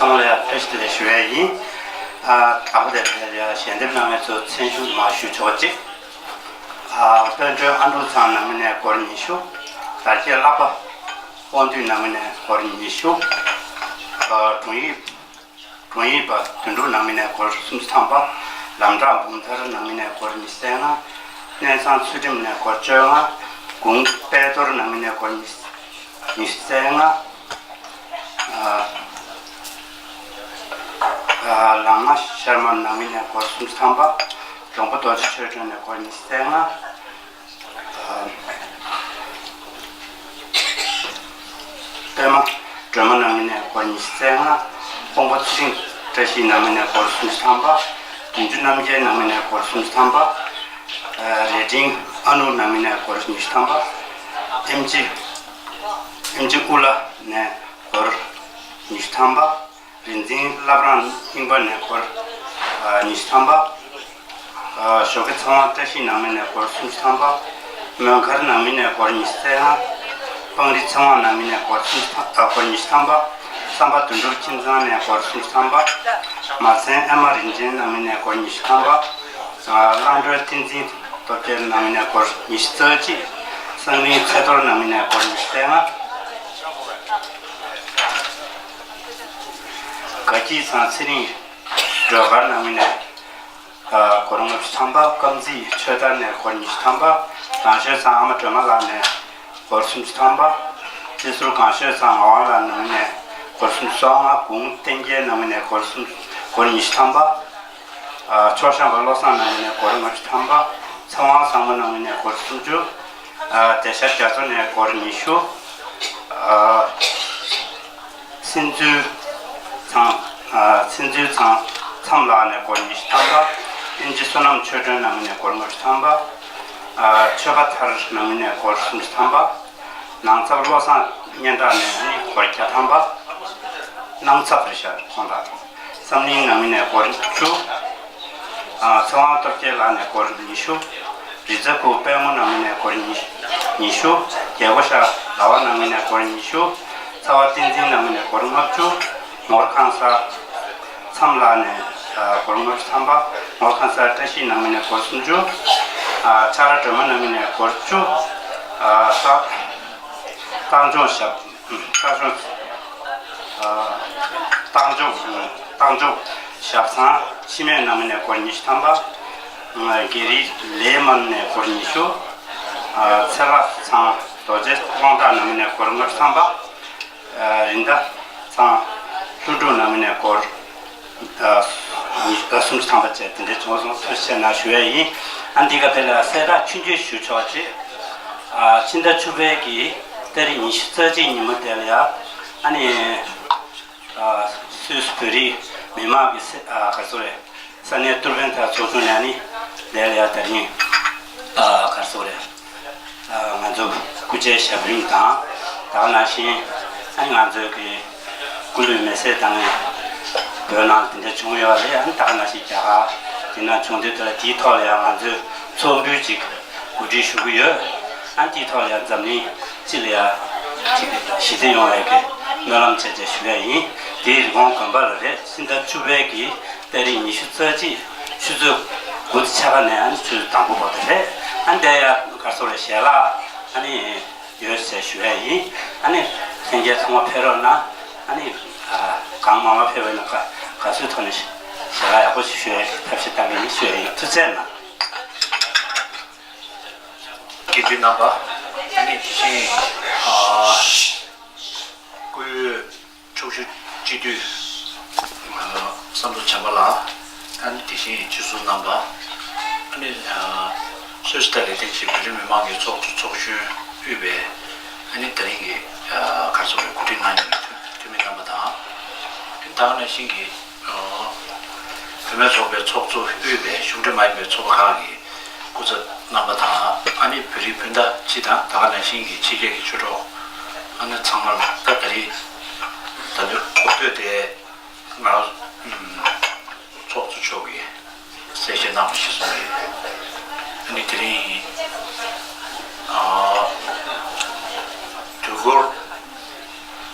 ཚང་ལ་ཡང་བཀྲ་ཤིས་བདེ་ལེགས་ཞུ་ཡས་ཡིན། ཨ་དང་པོ་དེ་ལ་ཡང་ཞལ་འདེབས་གནང་མཁན་ཚོ་མཚན་ཞུ་མར་ཞུ་ཆོག་ཅིག་ཨ་དཔལ་སྒྲོན་ཨ་འབྲུག་ཚང་ནང་མི་ནས་སྒོར་ཉི་ཤུ། དར་རྒྱས་ལྷག་པ་དབང་འདུས་ནང་མི་ནས་སྒོར་ཉི་ཤུ། ཨ་དྲུང་ཡིག་དྲུང་ཡིག་པ་དོན་གྲུབ་ནང་མི་ནས་སྒོར་སུམ་ཅུ་ཐམ་པ། ལམ་བྲག་འབུམ་ཐར་ནང་མི་ནས་སྒོར་ཉི་ཤུ་རྩ་ལྔ། གནས་ཚང་ཚུལ་ཁྲིམས་ནས་སྒོར་བཅོ་ལྔ། གུང་དཔལ་རྡོར་ནང་མི་ནས་སྒོར་ཉི་ཉི་ཤུ་རྩ་ལྔ། ཨ་ཨ་ལག་ང་ཤར་མ་ནང་མི་ནས་སྒོར་སུམ་ཅུ་ཐམ་པ། འབྲོང་པ་རྡོ་རྗེ་ཆོས་སྒྲོན་ནས་སྒོར་ཉི་ཤུ་རྩ་ལྔ། ཨ་པད་མ་སྒྲོལ་མ་ནང་མི་ནས་སྒོར་ཉི་ཤུ་རྩ་ལྔ། ཀོང་པོ་ཚེ་རིང་བཀྲ་ཤིས་ནང་མི་ནས་སྒོར་སུམ་ཅུ་ཐམ་པ། བདུན་ཅུ་རྣམ་རྒྱལ་ནང་མི་ནས་སྒོར་སུམ་ཅུ་ཐམ་པ། ཨ་རྭ་སྒྲེང་ཨ་ནུ་ནང་མི་ནས་སྒོར་ཉི་ཤུ་ཐམ་པ། ཨེམ་ཆི་ཨེམ་ཆི་ཨུ་ལ་ནས་སྒོར་ཉི་ཤུ་ཐམ་པ། རིག་འཛིན་བླ་བྲང་རྙིང་པ་ནས་སྒོར་ཨ་ཉི་ཤུ་ཐམ་པ། ཨ་ཞོགས་ཀའི་ཚེ་དབང་བཀྲ་ཤིས་ནང་མི་ནས་སྒོར་སུམ་ཅུ་ཐམ་པ། མོན་མཁར་ནང་མི་ནས་སྒོར་ཉི་ཤུ་རྩ་ལྔ། སྤང་རི་ཚེ་དབང་ནང་མི་ནས་སྒོར་སུམ་ཅུ་ཐམ་ཨ་སྒོར་ཉི་ཤུ་ཐམ་པ། བསམ་པ་དོན་གྲུབ་ཁྱིམ་ཚང་ནས་སྒོར་སུམ་ཅུ་ཐམ་པ། མ་སེང་ཨེ་མ་རིན་ཆེན་ནང་མི་ནས་སྒོར་ཉི་ཤུ་ཐམ་པ། ཨ་བླང་གྲོལ་བསྟན་འཛིན་སྟོབས་རྒྱལ་ནང་མི་ནས་སྒོར་ཉི་ཤུ་རྩ་གཅིག་སང་གླིང་ཚེ་རྡོར་ནང་མི་ནས་སྒོར་ཉི་ཤུ་རྩ་ལྔ། དགའ་སྐྱིད་ཚང་ཚེ་རིང་སྒྲོལ་དཀར་ནང་མི་ནས་ཨ་སྒོར་ལྔ་བཅུ་ཐམ་པ། དཀར་མཛེས་ཆོས་དར་ནས་སྒོར་ཉི་ཤུ་ཐམ་པ། རང་ཆོས་ཚང་ཨ་མ་སྒྲོལ་མ་ལགས་ནས་སྒོར་སུམ་ཅུ་ཐམ་པ། བཙན་ཟུར་གངས་ཤོད་ཚང་ངག་དབང་ལགས་ནང་མི་ནས་སྒོར་སུམ་ཅུ་སོ་ལྔ། གུང་བསྟན་རྒྱལ་ནང་མི་ནས་སྒོར་སུམ་སྒོར་ཉི་ཤུ་ཐམ་པ། ཨ་ཕྱོགས་བཤམས་པ་བློ་བཟང་ནང་མི་ནས་སྒོར་ལྔ་བཅུ་ཐམ་པ། ཚེ་དབང་བཟང་མོ་ནང་མི་ནས་སྒོར་སུམ་ཅུ། ཨ་བདེ་ཤར་རྒྱ་མཚོ་ནས་སྒོར་ཉི་ཤུ། ཨ་སྲིད་འཛུལ་ཚང་ཨ་སྲིད་འཛུལ་ཚང་མཚམས་ལགས་ནས་སྒོར་ཉི་ཤུ་ཐམ་པ། དབྱིན་ཇི་བསོད་ནམས་ཆོས་སྒྲོན་ནང་མི་ནས་སྒོར་ལྔ་བཅུ་ཐམ་པ། ཨ་ཆོས་པ་ཐར་ནང་མི་ནས་སྒོར་སུམ་ཅུ་ཐམ་པ། ནང་ཚབ་བློ་བཟང་སྙན་གྲགས་ནས་ནི་སྒོར་བརྒྱ་ཐམ་པ། ནང་ཚབ་རེད་ཤག་ཁོང་དང་། བསམ་གླིང་ནང་མི་ནས་སྒོར་བཅུ། ཨ་ཚེ་དབང་སྟོབས་རྒྱལ་ལགས་ནས་སྒོར་ཉི་ཤུ། རི་ཛ་ཁུག་དཔལ་མོ་ནང་མི་ནས་སྒོར་ཉི་ཉི་ཤུ། རྒྱལ་སྒོ་ཤག་ཟླ་བ་ནང་མི་ནས་སྒོར་ཉི་ཤུ། ཚ་བ་བསྟན་འཛིན་ནང་མི་ནས་སྒོར་ལྔ་བཅུ། ནོར་ཁང་གསར་མཚམས་ལགས་ནས་ཨ་སྒོར་ལྔ་བཅུ་ཐམ་པ། ནོར་ཁང་གསར་བཀྲ་ཤིས་ནང་མི་ནས་སྒོར་སུམ་ཅུ། ཨ་ཆ་ར་སྒྲོལ་མ་ནང་མི་ནས་སྒོར་བཅུ། ཨ་ས་རྟགས་འཇོག་ཞབས། རྟགས་འཇོག་རྟགས་འཇོག་རྟགས་འཇོག་ཞབས་བཟང་འཆི་མེད་ནང་མི་ནས་སྒོར་ཉི་ཤུ་ཐམ་པ། དགེ་རི་ལེ་མ་ནས་སྒོར་ཉི་ཤུ། ཚེ་ལྷ་ཚང་རྡོ་རྗེ་དབང་གྲགས་ནང་མི་ནས་སྒོར་ལྔ་བཅུ་ཐམ་པ། རིན་ཟླ་ཚང་ལྷུན་གྲུབ་ནང་མི་ནས་སྒོར་ཨ་ཉི་ཨ་སུམ་ཅུ་ཐམ་པ་བཅས་དེ་འདྲའི་བྱུང་སོང་། ཐུགས་རྗེ་ཆེ་གནང་ཞུ་ཡས་ཡིན། ཨ་འདི་ག་དེ་ལ་གསལ་བསྒྲགས་ཆུང་ཆུང་ཞུ་ཆོག་ཅིག་ཨ་ཕྱི་ཟླ་བཅུ་པའི་གི་ཏ་རིག་ཉི་ཤུ་རྩ་གཅིག་ཉིན་མོ་དེ་ལ་ཡ་ཨ་ནི་ཨ་སུད་སི་བོད་རིགས་མི་མང་གི་ས་ཨ་ག་ཚོད་རེད། ས་གནས་ཏུར་ཕན་ཐར་ཚོགས་ཆུང་ནས་ནི་ལས་ལ་ཡ་དེ་རིང་ཨ་ག་རེ་ཟེར་དགོས་རེད། ཨ་ང་ཚོ་སྐུ་ཕྱྭའི་ཞབས་རིམ་དང་། ད་ག་ནང་བཞིན་ཨ་ནི་ང་ཚོའི་གི་སྐུ་ལུས་མེ་སྲེག་བཏང་ནས་བོད་ནང་དེ་འདྲ་བྱུང་ཡོད་རེད། ཨ་ནི་ད་ག་ནང་བཞིན་རྒྱ་གར་དེ་ནང་བྱུང་དུས་དེ་ལ་དེའི་ཐོག་ལ་ཡང་ང་ཚོས་ཚོགས་འདུ་ཅིག་གོ་སྒྲིག་ཞུ་གི་ཡོད། ཨ་ནི་དེའི་ཐོག་ལ་ཡང་འཛམ་གླིང་སྤྱི་ལ་ཡང་ཅིག་ཞི་བདེ་ཡོང་བའི་གི་སྨོན་ལམ་བྱས་བྱས་ཞུ་ཡ་ཡིན། དེའི་རི་ཀོན་དགོན་པ་ལ་རེད། ཕྱི་ཟླ་བཅུ་པའི་གི་ཏ་རིག་ཉི་ཤུ་རྩ་གཅིག་ཆུ་ཚོད་དགུ་དང་ཕྱེད་ཀ་ནས་ཨ་ནི་ཆུ་ཚོད་དང་པོ་བར་དུ་རེད། ཨ་ནི་དེ་ཡང་ག་རེ་ཟེར་དགོས་རེད། ཞལ་ལག་ཨ་ནི་ཡོད་ཟེར་ཞུ་ཡ་ཡིན། ཨ་ནི་ལྷན་རྒྱས་ཚང་མ་ཕེབས་རོགས་གནང་། ཨ་ནི་ཨ་གང་མང་མང་ཕེབས་པ་ཡིན་ན་ག་ག་ཚོད་ཐོག་ནས་ཞལ་ལག་ཡག་པོ་ཞིག་ཞུ་ཡ་ཐབས་ཤེས་བཏང་གི་ཡིན་ཞུ་ཡ་ཡིན། ཐུགས་རྗེ་གནང་། དགེ་འདུན་རྣམ་པ། ཨ་ནི་དེ་བཞིན་ཨ་སྐུའི་ཕྱོགས་བཞུགས་སྤྱི་འཐུས་ཨ་བསམ་གྲུབ་བྱམས་པ་ལགས། ཨ་ནི་དེ་བཞིན་སྤྱི་ཟུར་རྣམ་པ། ཨ་ནི་ཨ་སུད་སི་ལ་ལས་དོན་བྱེད་བོད་རིགས་མི་མང་གི་ཚོགས་གཙོ་ཚོགས་གཞོན་དབུས་པའི་ཨ་ནི་ད་རིང་གི་ཨ་ག་རེ་ཟེར་དགོས་རེད། གོ་སྒྲིག་གནང་མཁན་གྱི་འཐུས་མི་རྣམ་པ་དང་། ཨ་ནི་ད་ག་ནང་བཞིན་གྱི་ཨ་བུད་མེད་ཚོགས་པའི་ཚོགས་གཙོ་དབུས་པའི་གཞུང་འབྲེལ་མ་ཡིན་པའི་ཚོགས་པ་ཁག་གི་སྐུ་ཚབ་རྣམ་པ་དང་། ཨ་ནི་བོད་རིགས་སྤུན་ཟླ་སྤྱི་དང་ད་ག་ནང་བཞིན་གྱི་ཕྱི་རྒྱལ་གྱི་ཆོས་གྲོགས་ཨ་ནི་ཚང་མར་ད་ད་རེས་ད་ལོའི་གོ་ཐོས་དེ་ང་ཚོགས་གཙོ་མཆོག་གིས་གསལ་བཤད་གནང་བ་ཞིག་གསུངས་རེད། ཨ་ནི་དེ་རིང་ཨ་དུས་འཁོར་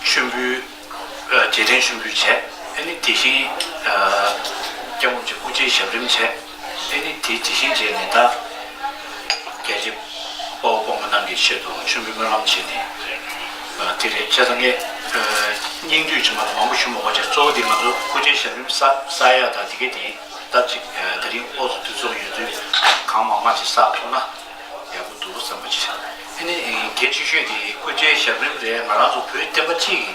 མཆོད་འབུལ་ཨ་རྗེས་དྲན་མཆོད་འབུལ་བྱས། ཨ་ནི་དེ་བཞིན་སྐྱབས་མགོན་ཆེན་སྐུ་ཕྱྭའི་ཞབས་རིམ་བྱས། ཨ་ནི་དེ་དེ་བཞིན་བྱས་ནས་ད་རྒྱལ་གཅེས་དཔའ་བོ་དཔའ་མོ་རྣམས་ཀྱི་ཆེད་དུ་མཆོད་འབུལ་སྨོན་ལམ་བྱས་ནས་དེ་རེད། བྱས་ཙང་ངས་སྙིང་བསྡུས་ཀྱི་མ་མང་པོ་ཞུ་མ་དགོས་བྱས། གཙོ་བོ་དེ་ང་ཚོ་སྐུ་ཕྱྭའི་ཞབས་རིམ་ས་ས་ཡ་དང་དེ་གའི་དེ་ད་ཅིག་དེ་རིང་ཨོ་ཚོ་དུས་ཚོད་ཡོད་དུས་གང་མང་མང་ཅིག་བསགས་ཐུབ་ན་ཡག་པོ་འདུག་བསམ་པ་ཅིག་ཨ་ནི་གལ་ཆེ་ཤོས་དེ་སྐུ་ཕྱྭའི་ཞབས་རིམ་རེད། ང་རང་ཚོ་བོད་བསྟན་པ་སྤྱི་ཡི་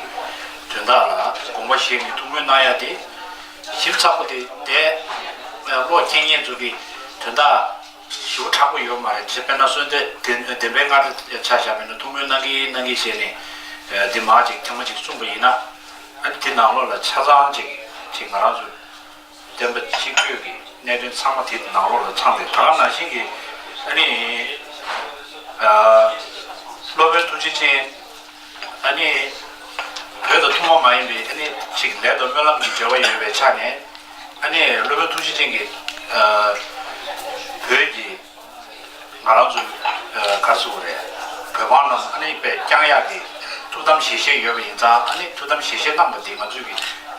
དོན་དག་ལ་དགོངས་པ་བཞེས་ནས་ཐུགས་སྨོན་གནང་ཡ་དེ་ཞིབ་ཚགས་པོ་དེ་དེ་བློ་འཁྱེར་མཁན་ཚོ་གི་དོན་དག་ཞེ་པོ་དྲག་པོ་ཡོད་མ་རེད། ཅེས་དཔེར་ན་གསོལ་འདེབས་བདེན་བདེན་པའི་སྔ་ཕྱི་ཆ་བཞག་པ་ཡིན་ན་ཐུགས་སྨོན་གནང་གི་གནང་གི་བྱས་ནས་འདི་མ་ཅིག་ཐེངས་མ་ཅིག་གསུངས་པ་ཡིན་ན། ཨ་ནི་དེ་ནང་ལོགས་ལ་ཆ་ཚང་ཅིག་ཅིག་ང་རང་ཚོ་བསྟན་པ་སྤྱི་སྤྱོད་ཀྱི་གནད་དོན་ཚང་མ་དེ་ནང་ལོགས་ལ་ཚང་སྟེ། ད་ག་ནང་བཞིན་གྱི་ཨ་ནི་ཨ་སློབ་དཔོན་ཐུགས་རྗེ་ཅན་ཨ་ནི་བོད་དང་ཐུན་མོང་མ་ཡིན་པའི་ཨ་ནི་ཅིག་ལས་དང་སྨོན་ལམ་གྱི་འབྲེལ་བ་ཡོད་པའི་ཆ་ནས། ཨ་ནི་སློབ་དཔོན་ཐུགས་རྗེ་ཅན་གྱིས་ཨ་བོད་ཀྱི་ང་རང་ཚོ་ཨ་ག་རེ་ཟེར་དགོས་རེད། བོད་འབངས་རྣམས་ཨ་ནི་དཔེ་བསྐྱང་ཡག་གི་ཐུགས་དམ་ཞལ་བཞེས་ཡོད་པ་ཡིན་ཙང་། ཨ་ནི་ཐུགས་དམ་ཞལ་བཞེས་གནང་བ་འདི་ང་ཚོས་ཀྱི་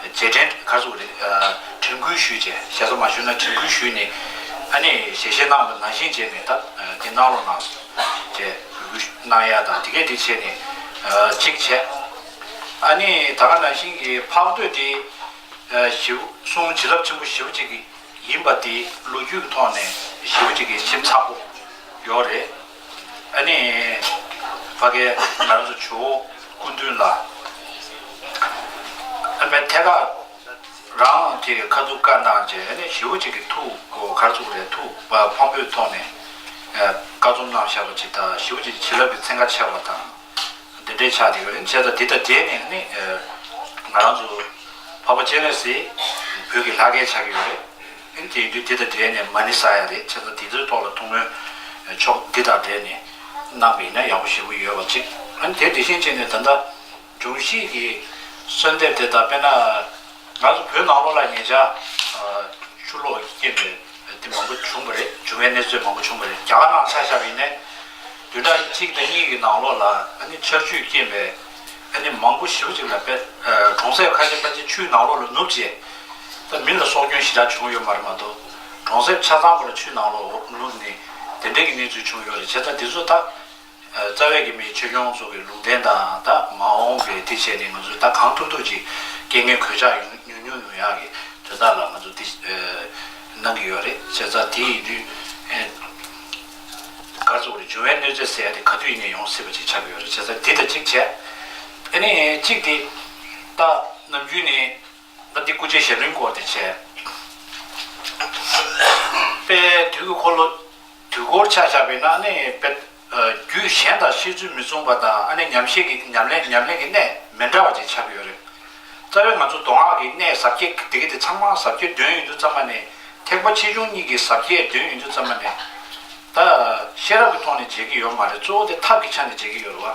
རྗེས་དྲན་ག་རེ་ཟེར་དགོས་རེད། ཨ་དྲན་སྐུལ་ཞུས་བྱས། ཞེ་ས་མ་ཞུས་ན་དྲན་སྐུལ་ཞུས་ནས་ཨ་ནི་ཞལ་བཞེས་གནང་བ་ནང་བཞིན་བྱས་ནས་ད་འདི་གནང་རོགས་གནང་ཟེར་བྱས་འབོད་སྐུལ་གནང་ཡག་དང་། དེ་གས་དེ་བྱས་ནས་ཨ་གཅིག་བྱས། ཨ་ནི་ད་ག་ནང་བཞིན་གྱི་འཕགས་བསྟོད་དེ་ཨ་ཞེ་པོ་གསུང་བྱིན་རླབས་ཆེན་པོ་ཞེ་པོ་ཅིག་གི་ཡིན་པ་དེ་ལོ་རྒྱུས་ཀྱི་ཐོག་ནས་ཞེ་པོ་ཅིག་གི་ཞིབ་ཚགས་པོ་ཡོད་རེད། ཨ་ནི་ཕ་གིར་ང་རང་ཚོ་ཇོ་བོ་སྐུ་མདུན་ལ་ཨ་ཕའི་ཐད་ཀར་རང་གི་ཁ་ཐུག་བཀའ་གནང་བྱས། ཨ་ནི་ཞེ་པོ་ཅིག་གི་ཐུགས་ག་རེ་ཟེར་དགོས་རེད། ཐུགས་ཕམ་པོའི་ཐོག་ནས་བཀའ་རྩོམ་གནང་བཞག་པ་ཅིག་དང་། ཞེ་པོ་ཅིག་བྱིན་རླབས་ཀྱི་ཚན་ཁ་ཆེ་བ་དང་། འདི་འདྲའི་ཆགས་བསྡད་ཡོད་རེད། བྱས་ཙང་འདི་དང་འབྲེལ་ནས་ནི་ང་རང་ཚོ་འཕགས་པ་སྤྱན་རས་གཟིགས་བོད་ཀྱི་ལྷ་སྐལ་ཆགས་ཀྱི་ཡོད་རེད། དེ་ཡིན་དུས་འདི་དང་འབྲེལ་ནས་མ་ཎི་བསགས་ཡ་རེད། བྱས་ཙང་དེ་ཚོའི་ཐོག་ལ་ཐུགས་སྨོན་ཕྱོགས་འདི་དང་འབྲེལ་ནས་གནང་བ་ཡིན་ན་ཡག་པོ་ཞེ་པོ་ཡོད་པ་གཅིག་ཨ་ནི་དེ་དེ་བཞིན་བྱས་ནས་ད་ལྟ་འབྱུང་བཞི་གི་གསོལ་འདེབས་དེ་དང་། དཔེར་ན་ང་ཚོ་བོད་ནང་ལོགས་ལ་ཉེ་ཆར་ཆུ་ལོག་རྐྱེན་པས་དེ་མང་པོ་བྱུང་བ་རེད། འབྱུང་བའི་གནས་ཚུལ་མང་པོ་བྱུང་བ་རེད། རྒྱ་གར་ནང་ཆ་བཞག་པ་ཡིན་ནའི་བདུན་ཕྲག་གཅིག་དང་གཉིས་ཀྱི་ནང་ལོགས་ལ་ཨ་ནི་ཆར་ཆུས་རྐྱེན་པས་ཨ་ནི་མང་པོ་ཞེ་པོ་ཅིག་ལ་དཔེ་གྲོང་གསེབ་ཁ་ཤས་ཕལ་ཆེར་ཆུའི་ནང་ལོགས་ལ་ནུབ་བྱས། ད་མི་ལ་སྲོག་སྐྱོན་ཞེ་དྲག་བྱུང་ཡོད་མ་རེད་མ་གཏོགས། གྲོང་གསེབ་ཆ་ཚང་པོ་ལ་ཆུའི་ནང་ལོགས་ནུབ་ནས་དེ་འདྲའི་གི་གནས་ཚུལ་བྱུང་ཡོད་རེད། བྱས་ཙང་དེ་ཚོ་ད་རྩ་བའི་གི་མི་ཆོས་སྐྱོང་ཚོ་གི་ལུང་བསྟན་དང་། ད་མ་འོངས་པའི་དེ་བྱས་ནས་ང་ཚོས་ད་གང་ཐུབ་ཐུབ་ཅིག་རྐྱེན་ངན་གོད་ཆག་ཉུང་ཉུང་ཉུང་ཡག་གི་དོན་དག་ལ་ང་ཚོ་དེ་གནང་གི་ཡོད་རེད། བྱས་ཙང་དེ་ཡིན་དུས་ག་རེ་ཟེར་དགོས་རེད། འབྱུང་བའི་གནོད་འཚེ་ཟེར་ཡ་དེ་ག་དུས་ཡིན་ནའི་ཡོང་སྲིད་པ་ཅིག་ཆགས་ཀྱི་ཡོད་རེད། བྱས་ཙང་དེ་དང་གཅིག་བྱས། ཨ་ནི་གཅིག་དེ་ད་ནམ་རྒྱུན་ནས་ད་འདི་སྐུ་ཕྱྭའི་ཞབས་རིམ་སྐོར་དེ་བྱས། དཔལ་དུས་ཀྱི་འཁོར་ལོ་དུས་འཁོར་ཆ་བཞག་པ་ཡིན་ན་ནི་དཔེ་རྒྱུད་གཞན་དང་བཤད་ཚུལ་མི་མཚུངས་པ་དང་། ཨ་ནི་ཉམས་བཞེས་ཀྱི་ཉམས་ལེན་ཉམས་ལེན་གྱི་གནད་མི་འདྲ་བ་ཅིག་ཆགས་ཀྱི་ཡོད་རེད། རྩ་བའི་ང་ཚོ་མདོ་སྔགས་ཀྱི་གནད་ཟབ་རྒྱས་དེ་ག་དེ་ཚང་མ་ཟབ་རྒྱས་འདོན་ཡོང་དུས་ཙམ་པ་ནས། ཐེག་པ་ཆེ་ཆུང་གཉིས་ཀྱི་ཟབ་རྒྱས་འདོན་ཡོང་དུས་ཙམ་པ་ནས་ད་ཤེས་རབ་ཀྱི་ཐོག་ནས་མཇལ་གྱི་ཡོད་མ་རེད། གཙོ་བོ་དེ་ཐབས་ཀྱི་ཆ་ནས་མཇལ་གྱི་ཡོད་རེད་བ།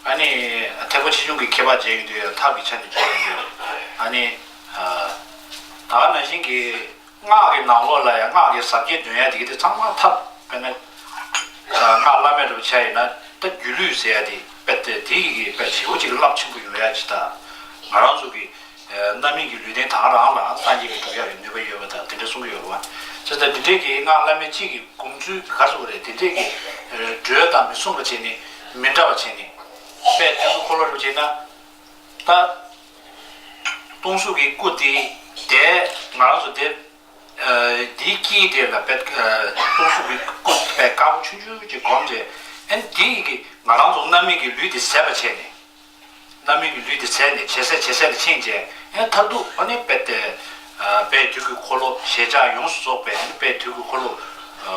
ཨ་ནི་ཐེག་པ་ཆེ་ཆུང་གི་ཁྱད་པར་མཇལ་ཡོང་དུས་ཡང་ཐབས་ཀྱི་ཆ་ནས་མཇལ་ཡོང་དུས། ཨ་ནི་ད་ག་ནང་བཞིན་གྱི་སྔགས་ཀྱི་ནང་ལོགས་ལ་ཡང་སྔགས་ཀྱི་ཟབ་རྒྱས་འདོན་ཡ་དེ་ག་དེ་ཚང་མ་ཐབས། དཔེར་ན་སྔགས་བླ་མེད་རུ་ཆ་ཡིན་ན་ད་སྒྱུ་ལུས་ཟེར་ཡ་དེ་དཔེ་དེ་དེ་ཡི་གི་དཔེ་ཞེ་པོ་ཅིག་རླབས་ཆེན་པོ་ཡོང་ཡ་ཅིག་དང་། ང་རང་ཚོ་གི་རྣམ་སྨིན་གྱི་ལུས་རྟེན་ད་ག་རང་ལ་སངས་རྒྱས་ཀྱི་སྒྲུབ་ཡ་གི་ནུས་པ་ཡོད་པ་དང་དེ་འདྲ་གསུང་གི་ཡོད་རེད་བ། བྱས་ཙང་དེ་འདྲའི་གི་སྔགས་བླ་མེད་གཅིག་གི་དགོངས་ཚུལ་ག་རེ་ཟེར་དགོས་རེད། དེ་འདྲའི་གི་འགྲོས་དང་མི་མཚུངས་པ་བྱས་ནས་མི་འདྲ་བ་བྱས་ནས། དཔལ་དུས་ཀྱི་འཁོར་ལོ་རུ་བྱས་ན་ད་སྟོང་གཟུགས་ཀྱི་སྐུ་དེ་དེ་ང་རང་ཚོ་དེ་འདིའི་དཀྱིལ་དེ་ལ་དཔེ་སྟོང་གཟུགས་ཀྱི་སྐུ་དཔེ་དཀར་པོ་ཆུང་ཆུང་ཅིག་བསྒོམས་རྗེས། ཨ་ནི་དེ་ཡི་གི་ང་རང་ཚོ་རྣམ་སྨིན་གྱི་ལུས་དེ་ཟད་པ་བྱས་ནས། རྣམ་སྨིན་གྱི་ལུས་དེ་ཟད་ནས་ཇེ་ཟད་ཇེ་ཟད་ལ་ཕྱིན་རྗེས། ཨ་ནི་མཐར་ཐུག་ཨ་ནི་དཔེ་དེ་དཔལ་དུས་ཀྱི་འཁོར་ལོ་ཞལ་ཕྱག་ཡོངས་སུ་རྫོགས་པའི་ཨ་ནི་དཔལ་དུས་ཀྱི་འཁོར་ལོ་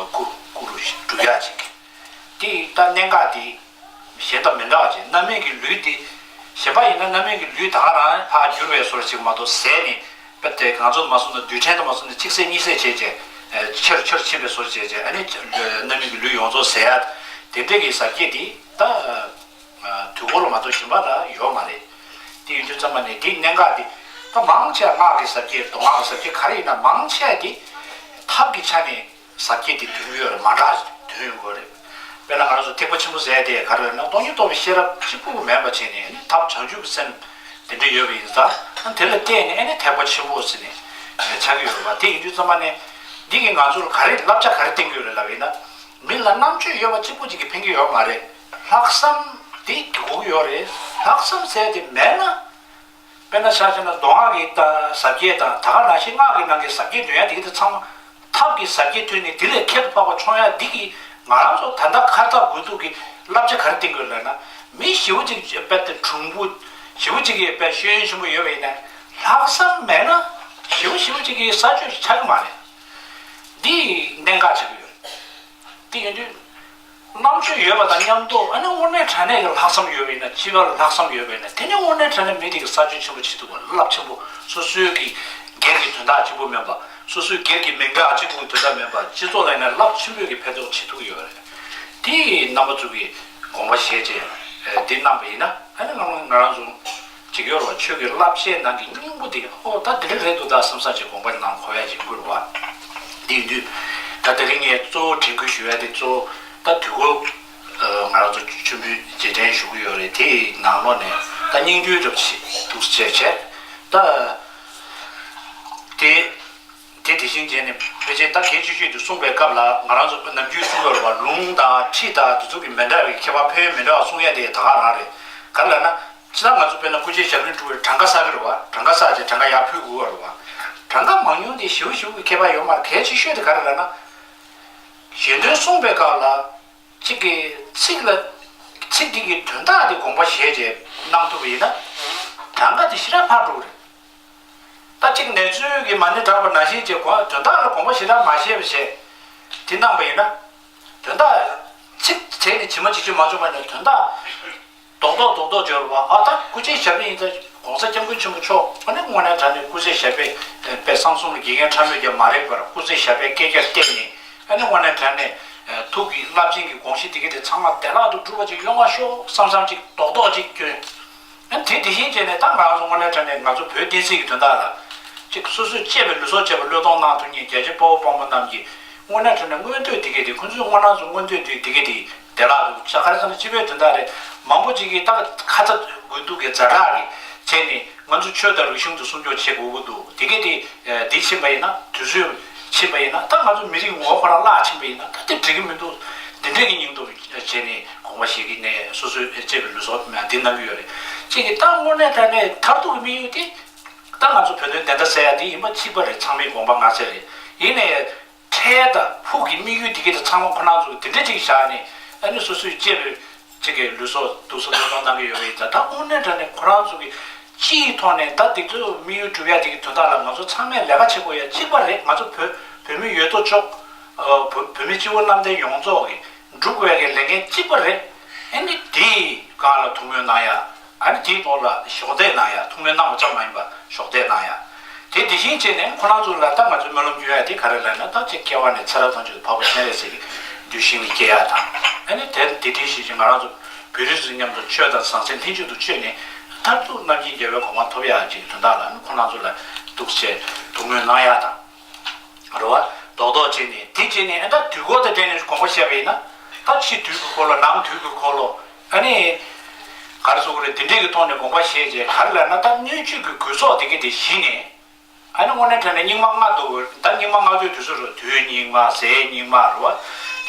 སྐུ་སྐུ་རུ་གྲུབ་ཡག་ཅིག་དེ་ད་གནད་འགག་དེ་གཞན་དང་མི་འདྲ་བ་ཅིག་རྣམ་སྨིན་གྱི་ལུས་དེ་གཞན་པ་ཡིན་ན་རྣམ་སྨིན་གྱི་ལུས་ད་ག་རང་ཕར་འགྱུར་བའི་བཟོ་འདྲ་ཅིག་མ་གཏོགས། ཟད་ནས་དཔེ་དེ་ང་ཚོ་མ་སོང་ན་རྡུལ་ཕྲན་དུ་མ་སོང་ན་གཅིག་ཟད་གཉིས་ཟད་བྱས་རྗེས་ཆེར་ཆེར་ཕྱིན་པའི་བཟོ་འདྲ་བྱས་རྗེས། ཨ་ནི་རྣམ་སྨིན་གྱི་ལུས་ཡོངས་རྫོགས་ཟད་ཡ་དེ་འདྲ་གི་ཟབ་རྒྱས་དེ་ད། དུས་འཁོར་ལ་མ་གཏོགས་གཞན་པ་ལ་ཡོད་མ་རེད། དེ་ཡིན་དུས་ཙམ་པ་ནས་དེའི་གནད་འགག་དེ་ད་མང་ཆེ་བ་སྔགས་ཀྱི་ཟབ་རྒྱས་མདོ་སྔགས་ཀྱི་ཟབ་རྒྱས་ག་རེ་ཡིན་ན་མང་ཆེ་བ་དེ་ཐབས་ཀྱི་ཆ་ནས་ཟབ་རྒྱས་དེ་འདོན་གྱི་ཡོད་རེད། མ་འདྲ་འདོན་ཡོང་གི་རེད། དཔེར་ན་ང་རང་ཚོ་ཐེག་པ་ཆེན་པོ་ཟེར་དེ་ག་རེ་ཡོད་ན་སྟོང་ཉིད་རྟོགས་པའི་ཤེས་རབ་གཅིག་པུ་མེད་པ་བྱས་ནས་ནི་ཐབས་བྱང་ཆུབ་ཀྱི་སེམས་དེ་འདྲ་ཡོད་པ་ཡིན་ཙང་ དེ་ལ་བརྟེན་ནས་ཨ་ནི་ཐེག་པ་ཆེན་པོ་ཟེར་ནས་ཆགས་ཀྱི་ཡོད་རེད་བ། དེ་ཡིན་དུས་ཙམ་པ་ནས་འདི་གིས་ང་ཚོར་ག་རེ་བསླབ་བྱ་ག་རེ་བསྟན་གྱི་ཡོད་རེད་ལབ་ཡིན་ན། མི་ལ་རྣམ་དཔྱོད་ཡོད་པ་གཅིག་པུ་གཅིག་གིས་ཕན་གྱི་ཡོད་མ་རེད། ལྷག་བསམ་དེ་དགོས་ཀྱི་ཡོད་རེད། ལྷག་བསམ་ཟེར་དེ་མེད་ན། དཔེར་ན་ཆ་བཞག་ན་མདོ་སྔགས་ཀྱི་ད་ཟབ་རྒྱས་དང་ད་ག་ནང་བཞིན་སྔགས་ཀྱི་ནང་གི་ཟབ་རྒྱས་འདོན་ཡ་དེ་གི་དེ་ཚང་མ་ཐབས་ཀྱི་ཟབ་རྒྱས་ཐོན་ནས་དེ་ལས་ཁྱད་དུ་འཕགས་པ་མཆོང་ཡ་འདི་གི་ང་རང་ཚོ་ད་ལྟ་ཁ་ཐག་དགོས་གཏུགས་ཀྱི་བསླབ་བྱ་ག་རེ་བསྟན་དགོས་ལབ་ན། མི་ཞེ་པོ་ཅིག་དཔེ་དེ་གྲུང་པོ་ཞེ་པོ་ཅིག་གིས་དཔེ་ཤེས་ཡོན་ཆེན་པོ་ཡོད་པ་ཡིན་ན་ལྷག་བསམ་མེད་ན་ཞེ་པོ་ཞེ་པོ་ཅིག་གིས་ས་ཆོད་ཆགས་ཀྱི་མ་རེད། འདི་གནད་འགག་ཆགས་ཀྱི་ཡོད་རེད། དེ་ཡིན་དུས། རྣམ་དཔྱོད་ཡོད་པ་དང་མཉམ་དུ་ཨ་ནི་དངོས་གནས་དྲང་གནས་ཀྱི་ལྷག་བསམ་ཡོད་པ་ཡིན་ན། སྤྱི་པ་ལ་ལྷག་བསམ་ཡོད་པ་ཡིན་ན། དེ་ནི་དངོས་གནས་དྲང་གནས་མི་དེ་གི་ས་ཆོད་ཆེན་པོ་བྱེད་ཐུབ་པ། རླབས་ཆེན་པོ། སོ་སོའི་གི་སྒེར་གྱི་དོན་དག་གཅིག་པུ་མིན་པ། སོ་སོའི་སྒེར་གྱི་མི་དགའ་གཅིག་པུ་གི་དོན་དག་མིན་པ། སྤྱི་ཚོགས་ལ་ཡིན་ན་རླབས་ཆེན་པོའི་གི་ཕན་ཐོགས་བྱེད་ཐུབ་ཀྱི་ཡོད་རེད། དེ་རྣམ་པ་ཚོ་གི་དགོངས་པ་བཞེས་བྱས་དེ་གནང་པ་ཡིན་ན་ཨ་ནི་ང་ང་རང་ཚོ། ཅིག་ཡོད་རེད་བ། ཆོས་ཀྱི་བསླབ་བྱའི་ནང་གི་སྙིང་པོ་དེ། ཨོ་ད་འདི་འདྲ་རེད་འདུག་ད་བསམ་བསམ་ཅིག་དགོངས་པ་ནང་འཁོར་ཡ་ཅིག་དགོས་རེད་བ། འདི་ཡིན་དུས་ད་དེ་རིང་ངས་གཙོ་བོ་དྲན་སྐུལ་ཞུ་ཡ་དེ་གཙོ་བོ་ད་དུས་འཁོར་ང་རང་ཚོ་མཆོད་འབུལ་རྗེས་དྲན་ཞུ་གི་ཡོད་རེད། དེའི་ནང་ལོགས་ནས་ད་སྙིང་བསྡུས་འདྲ་པོ་ཞིག་འདུག་སེ་བྱས་བྱས་ད་དེ། དེ་དེ་བཞིན་བྱས་ནས་ཕལ་ཆེར་ད་གལ་ཆེ་ཤོས་དེ་གསུངས་པའི་སྐབས་ལ་ང་རང་ཚོ་ནམ་རྒྱུན་གསུང་གི་ཡོད་རེད་བ། ལུང་དང་ཁྲིད་དང་དེ་ཚོ་གི་མི་འདྲ་བའི་ཁྱད་པར། ཕན་ཡོན་མི་འདྲ་བ་གསུང་ཡ་དེ་ད་ག་རང་རེད། ག་རེ་ལབ་ན། སྤྱིར་བཏང་ང་ཚོ་དཔེར་ན་སྐུ་ཆེན་ཞབས་དྲུང་སྒྲུབ་པའི་གྲངས་ཀ་བསགས་ཀྱི་རེད་བ། གྲངས་ཀ་བསགས་བྱས་གྲངས་ཀ་ཡར་ཕུལ་དགོས་པ་རེད་བ། གྲངས་ཀ་མང་ཉུང་དེ་ཞེ་པོ་ཞེ་པོ་གི་ཁྱད་པར་ཡོད་མ་རེད། གལ་ཆེ་ཤོས་དེ་ག་རེ་ལབ་ན། ཞལ་འདོན་གསུངས་པའི་སྐབས་ལ་གཅིག་གི་ཚིག་ལ་ཚིག་དེ་གི་དོན་དག་དེ་དགོངས་པ་བཞེས་བྱས་གནང་ཐུབ་པ་ཡིན་ན། གྲངས་ཀ་དེ་ཞེ་དྲག་འཕར་འགྲོ་གི་རེད། ད་གཅིག་ནས་ཚུལ་གྱིས་མ་ཎི་བསྒྲགས་པ་ནང་བཞིན་བྱས་དོན་དག་ལ་དགོངས་པ་ཞེ་དྲག་མ་བཞེས་པ་བྱས་དེ་གནང་པ་ཡིན་ན། དོན་དག་ཚིག་བྱས་ནས་ཇི་མ་ཇི་བཞིན་མ་བྱུང་བ་ནས་དོན་དག་རྡོག་རྡོག་རྡོག་རྡོག་འབྱོར་བ། ཨ་ད་སྐུ་ཆེན་ཞབས་དྲུང་ཡིན་ཙང་གོང་ས་སྐྱབས་མགོན་ཆེན་པོ་མཆོག་ཨ་ནི་དངོས་གནས་དྲང་གནས་སྐུ་ཚེ་ཞབས་པད་དཔེ་གསང་གསུམ་ལ་དགེ་རྒན་ཕྲ་མོས་ཀྱང་མ་རེག་པར་སྐུ་ཚེ་ཞབས་པད་བསྐལ་བརྒྱར་བརྟན་ནས་ཨ་ནི་དངོས་གནས་དྲང་གནས་ཐུགས་ཀྱི་རླབས་ཆེན་གྱི་དགོངས་གཞི་དེ་ག་དེ་ཚང་མ་བདེ་བླག་ཏུ་འགྲུབ་པ་ཅིག་ཡོང་བ་ཤོག་བསམ་བསམ་ཅིག་རྡོག་རྡོག་ཅིག་སྐྱོན། ཨ་དེ་དེ་བཞིན་བྱས་ནས་ད་ང་རང་ཚོ་དངོས་གནས་དྲང་གནས་ང་ཚོ་བོད་བསྟན་སྲིད་ཀྱི་དོན་དག་ལ་ཅིག་སོ་སོས་གཅེས་པའི་ལུས་སྲོག་བཅད་པ་བློས་གཏོང་གནང་ཐུབ་མཁན་རྒྱལ་གཅེས་དཔའ་བོ་དཔའ་མོ་རྣམས་ཀྱི་དངོས་གནས་དྲང་གནས་མངོན་འདོད་དེ་ག་དེ། ཁོང་ཚོའི་དངོས་སྣང་ཚོ་མངོན་འདོད་དེ་དེ་ག་དེ་བདེ་བླག་ཏུ་ཆགས། ག་རེ་ཟེར་ན་སྤྱི་པའི་དོན་དག་རེད། མང་པོ་ཅིག་གིས་ད་ཁ་ཚ་དགོས་གཏུགས་ཀྱི་ཛ་དྲག་གི་བྱས་ནས་ང་ཚོ་ཆོས་དང་རིག་གཞུང་དེ་སྲུང་སྐྱོབ་བྱེད་དགོས་ཀྱི་འདུག་དེ་ག་དེ་འདི་ཕྱིན་པ་ཡིན་ན། དུས་ཚོད་ཕྱིན་པ་ཡིན་ན། ད་ང་ཚོ་མི་རིགས་ངོ་བོ་ཁོ་རང་བརླག་ཕྱིན་པ་ཡིན་ན་ད་དེ་འགྲིག་གི་མི་འདུག་འདི་འདྲས་ཀྱི་སྙིང་སྟོབས་བྱས་ནས་དགོངས་པ་བཞེས་ཀྱི་ནས་སོ་སོའི་གཅེས་པའི་ལུས་སྲོག་འདི་གནང་གི་ཡོད་རེད། གཅིག་གིས་ད་དངོས་གནས་དྲང་གནས་མཐར་ཐུག་གི་དམིགས་ཡུལ་དེ་ད་ང་ཚོ་བོད་དོན་བདེན་མཐའ་གསལ་ཡ་འདི་ཡིན་པ་གཅིག་པ་རེད། ཚང་མའི་དགོངས་པ་ང་ཚོའི་རེད། ཡིན་ནའི་འཕྲལ་དང་ཕུགས་ཀྱི་དམིགས་ཡུལ་འདི་ག་དེ་ཚང་མ་ཁོ་རང་ཚོ་འདི་འདྲ་ཅིག་བཞག་ནས་ཨ་ནི་སོ་སོའི་གཅེས་པའི་གཅིག་གི་ལུས་སྲོག་འདུག་སེ་བློས་གཏོང་གནང་གི་ཡོད་པ་ཡིན་ཙང་། ད་དངོས་གནས་དྲང་གནས་ཁོ་རང་ཚོ་གི་སྤྱིའི་ཐོག་ནས་ད་འདི་ཚོ་དམིགས་ཡུལ་འགྲུབ་ཡ་འདི་གི་དོན་དག་ལ་ང་ཚོ་ཚང་མས་ལས་ཀ་བྱེད་དགོས་ཡ་གཅིག་པ་རེད། ང་ཚོ་བོད་བོད་མི་ཡོད་དོ་ཅོག་བོད་བོད་མི་སྤྱི་བོ་གནམ་བསྟན་ཡོངས་རྫོགས་ཀྱི་སྒྲུབ་དགོས་ཡ་གི་ལས་འགན་གཅིག་པ་རེད། ཨ་ནི་དེའི་སྒང་ལ་ཐུགས་སྨོན་གནང་ཡ། ཨ་ནི་དེའི་ཐོག་ལ་གཞོགས་འདེགས་གནང་ཡ། ཐུགས་སྨོན་གནང་བ་ཙམ་མ་ཡིན་པར་གཞོགས་འདེགས་གནང་ཡ། དེ་དེ་བཞིན་བྱས་ནས་ཁོ་རང་ཚོ་ལ་ད་ང་ཚོས་སྨོན་ལམ་རྒྱག་ཡ་དེ་ག་རེ་ལབ་ན། ད་ཅིག་སྐྱེ་བ་ནས་ཚེ་རབས་ཐམས་ཅད་དུ་འཕགས་པ་སྤྱན་རས་གཟིགས་ཀྱི་གདུལ་ཞིང་ལ་སྐྱེ་ཡ་དང་། ཨ་ནི་དེ་དེ་དེ་བཞིན་བྱས་ང་རང་ཚོ་བོད་རིགས་ཚོ་མཉམ་དུ་ཆོས་དང་ཟང་ཟིང་ལྷན་ཅིག་ཏུ་སྤྱོད་ནས་མཐར་ཐུག་རྣམ་མཁྱེན་རྒྱལ་བའི་གོ་འཕང་ཐོབ་ཡ་ཅིག་དོན་དག་ལ་ཨ་ནི་ཁོ་རང་ཚོ་ལ་འདུག་སེ་ཐུགས་སྨོན་གནང་ཡ་དང་། རེད་བ། རྡོག་རྡོག་བྱས་ནས་དེ་བྱས་ནས་ཨ་ད་དུས་འཁོར་དང་འབྲེལ་ནས་དགོངས་པ་བཞེས་པ་ཡིན་ན། ད་ཕྱི་དུས་ཀྱི་འཁོར་ལོ། ནང་དུས་ཀྱི་འཁོར་ལོ། ཨ་ནི་ག་རེ་ཟེར་དགོས་རེད། འདི་འདྲས་ཀྱི་ཐོག་ནས་དགོངས་པ་བཞེས་བྱས་ག་རེ་ལབ་ན། ད་སྣོད་བཅུད་ཀྱི་དགོས་ཚོགས་དེ་ག་དེ་གཞི་ནས། ཨ་ནི་དངོས་གནས་དྲང་གནས་སྙིགས་མ་ལྔ་འདུག་ད་སྙིགས་མ་ལྔ་བདོའི་དུས་ཚོད་རེད། དུས་སྙིགས་མ། ཟས་སྙིགས་མ། རེད་བ།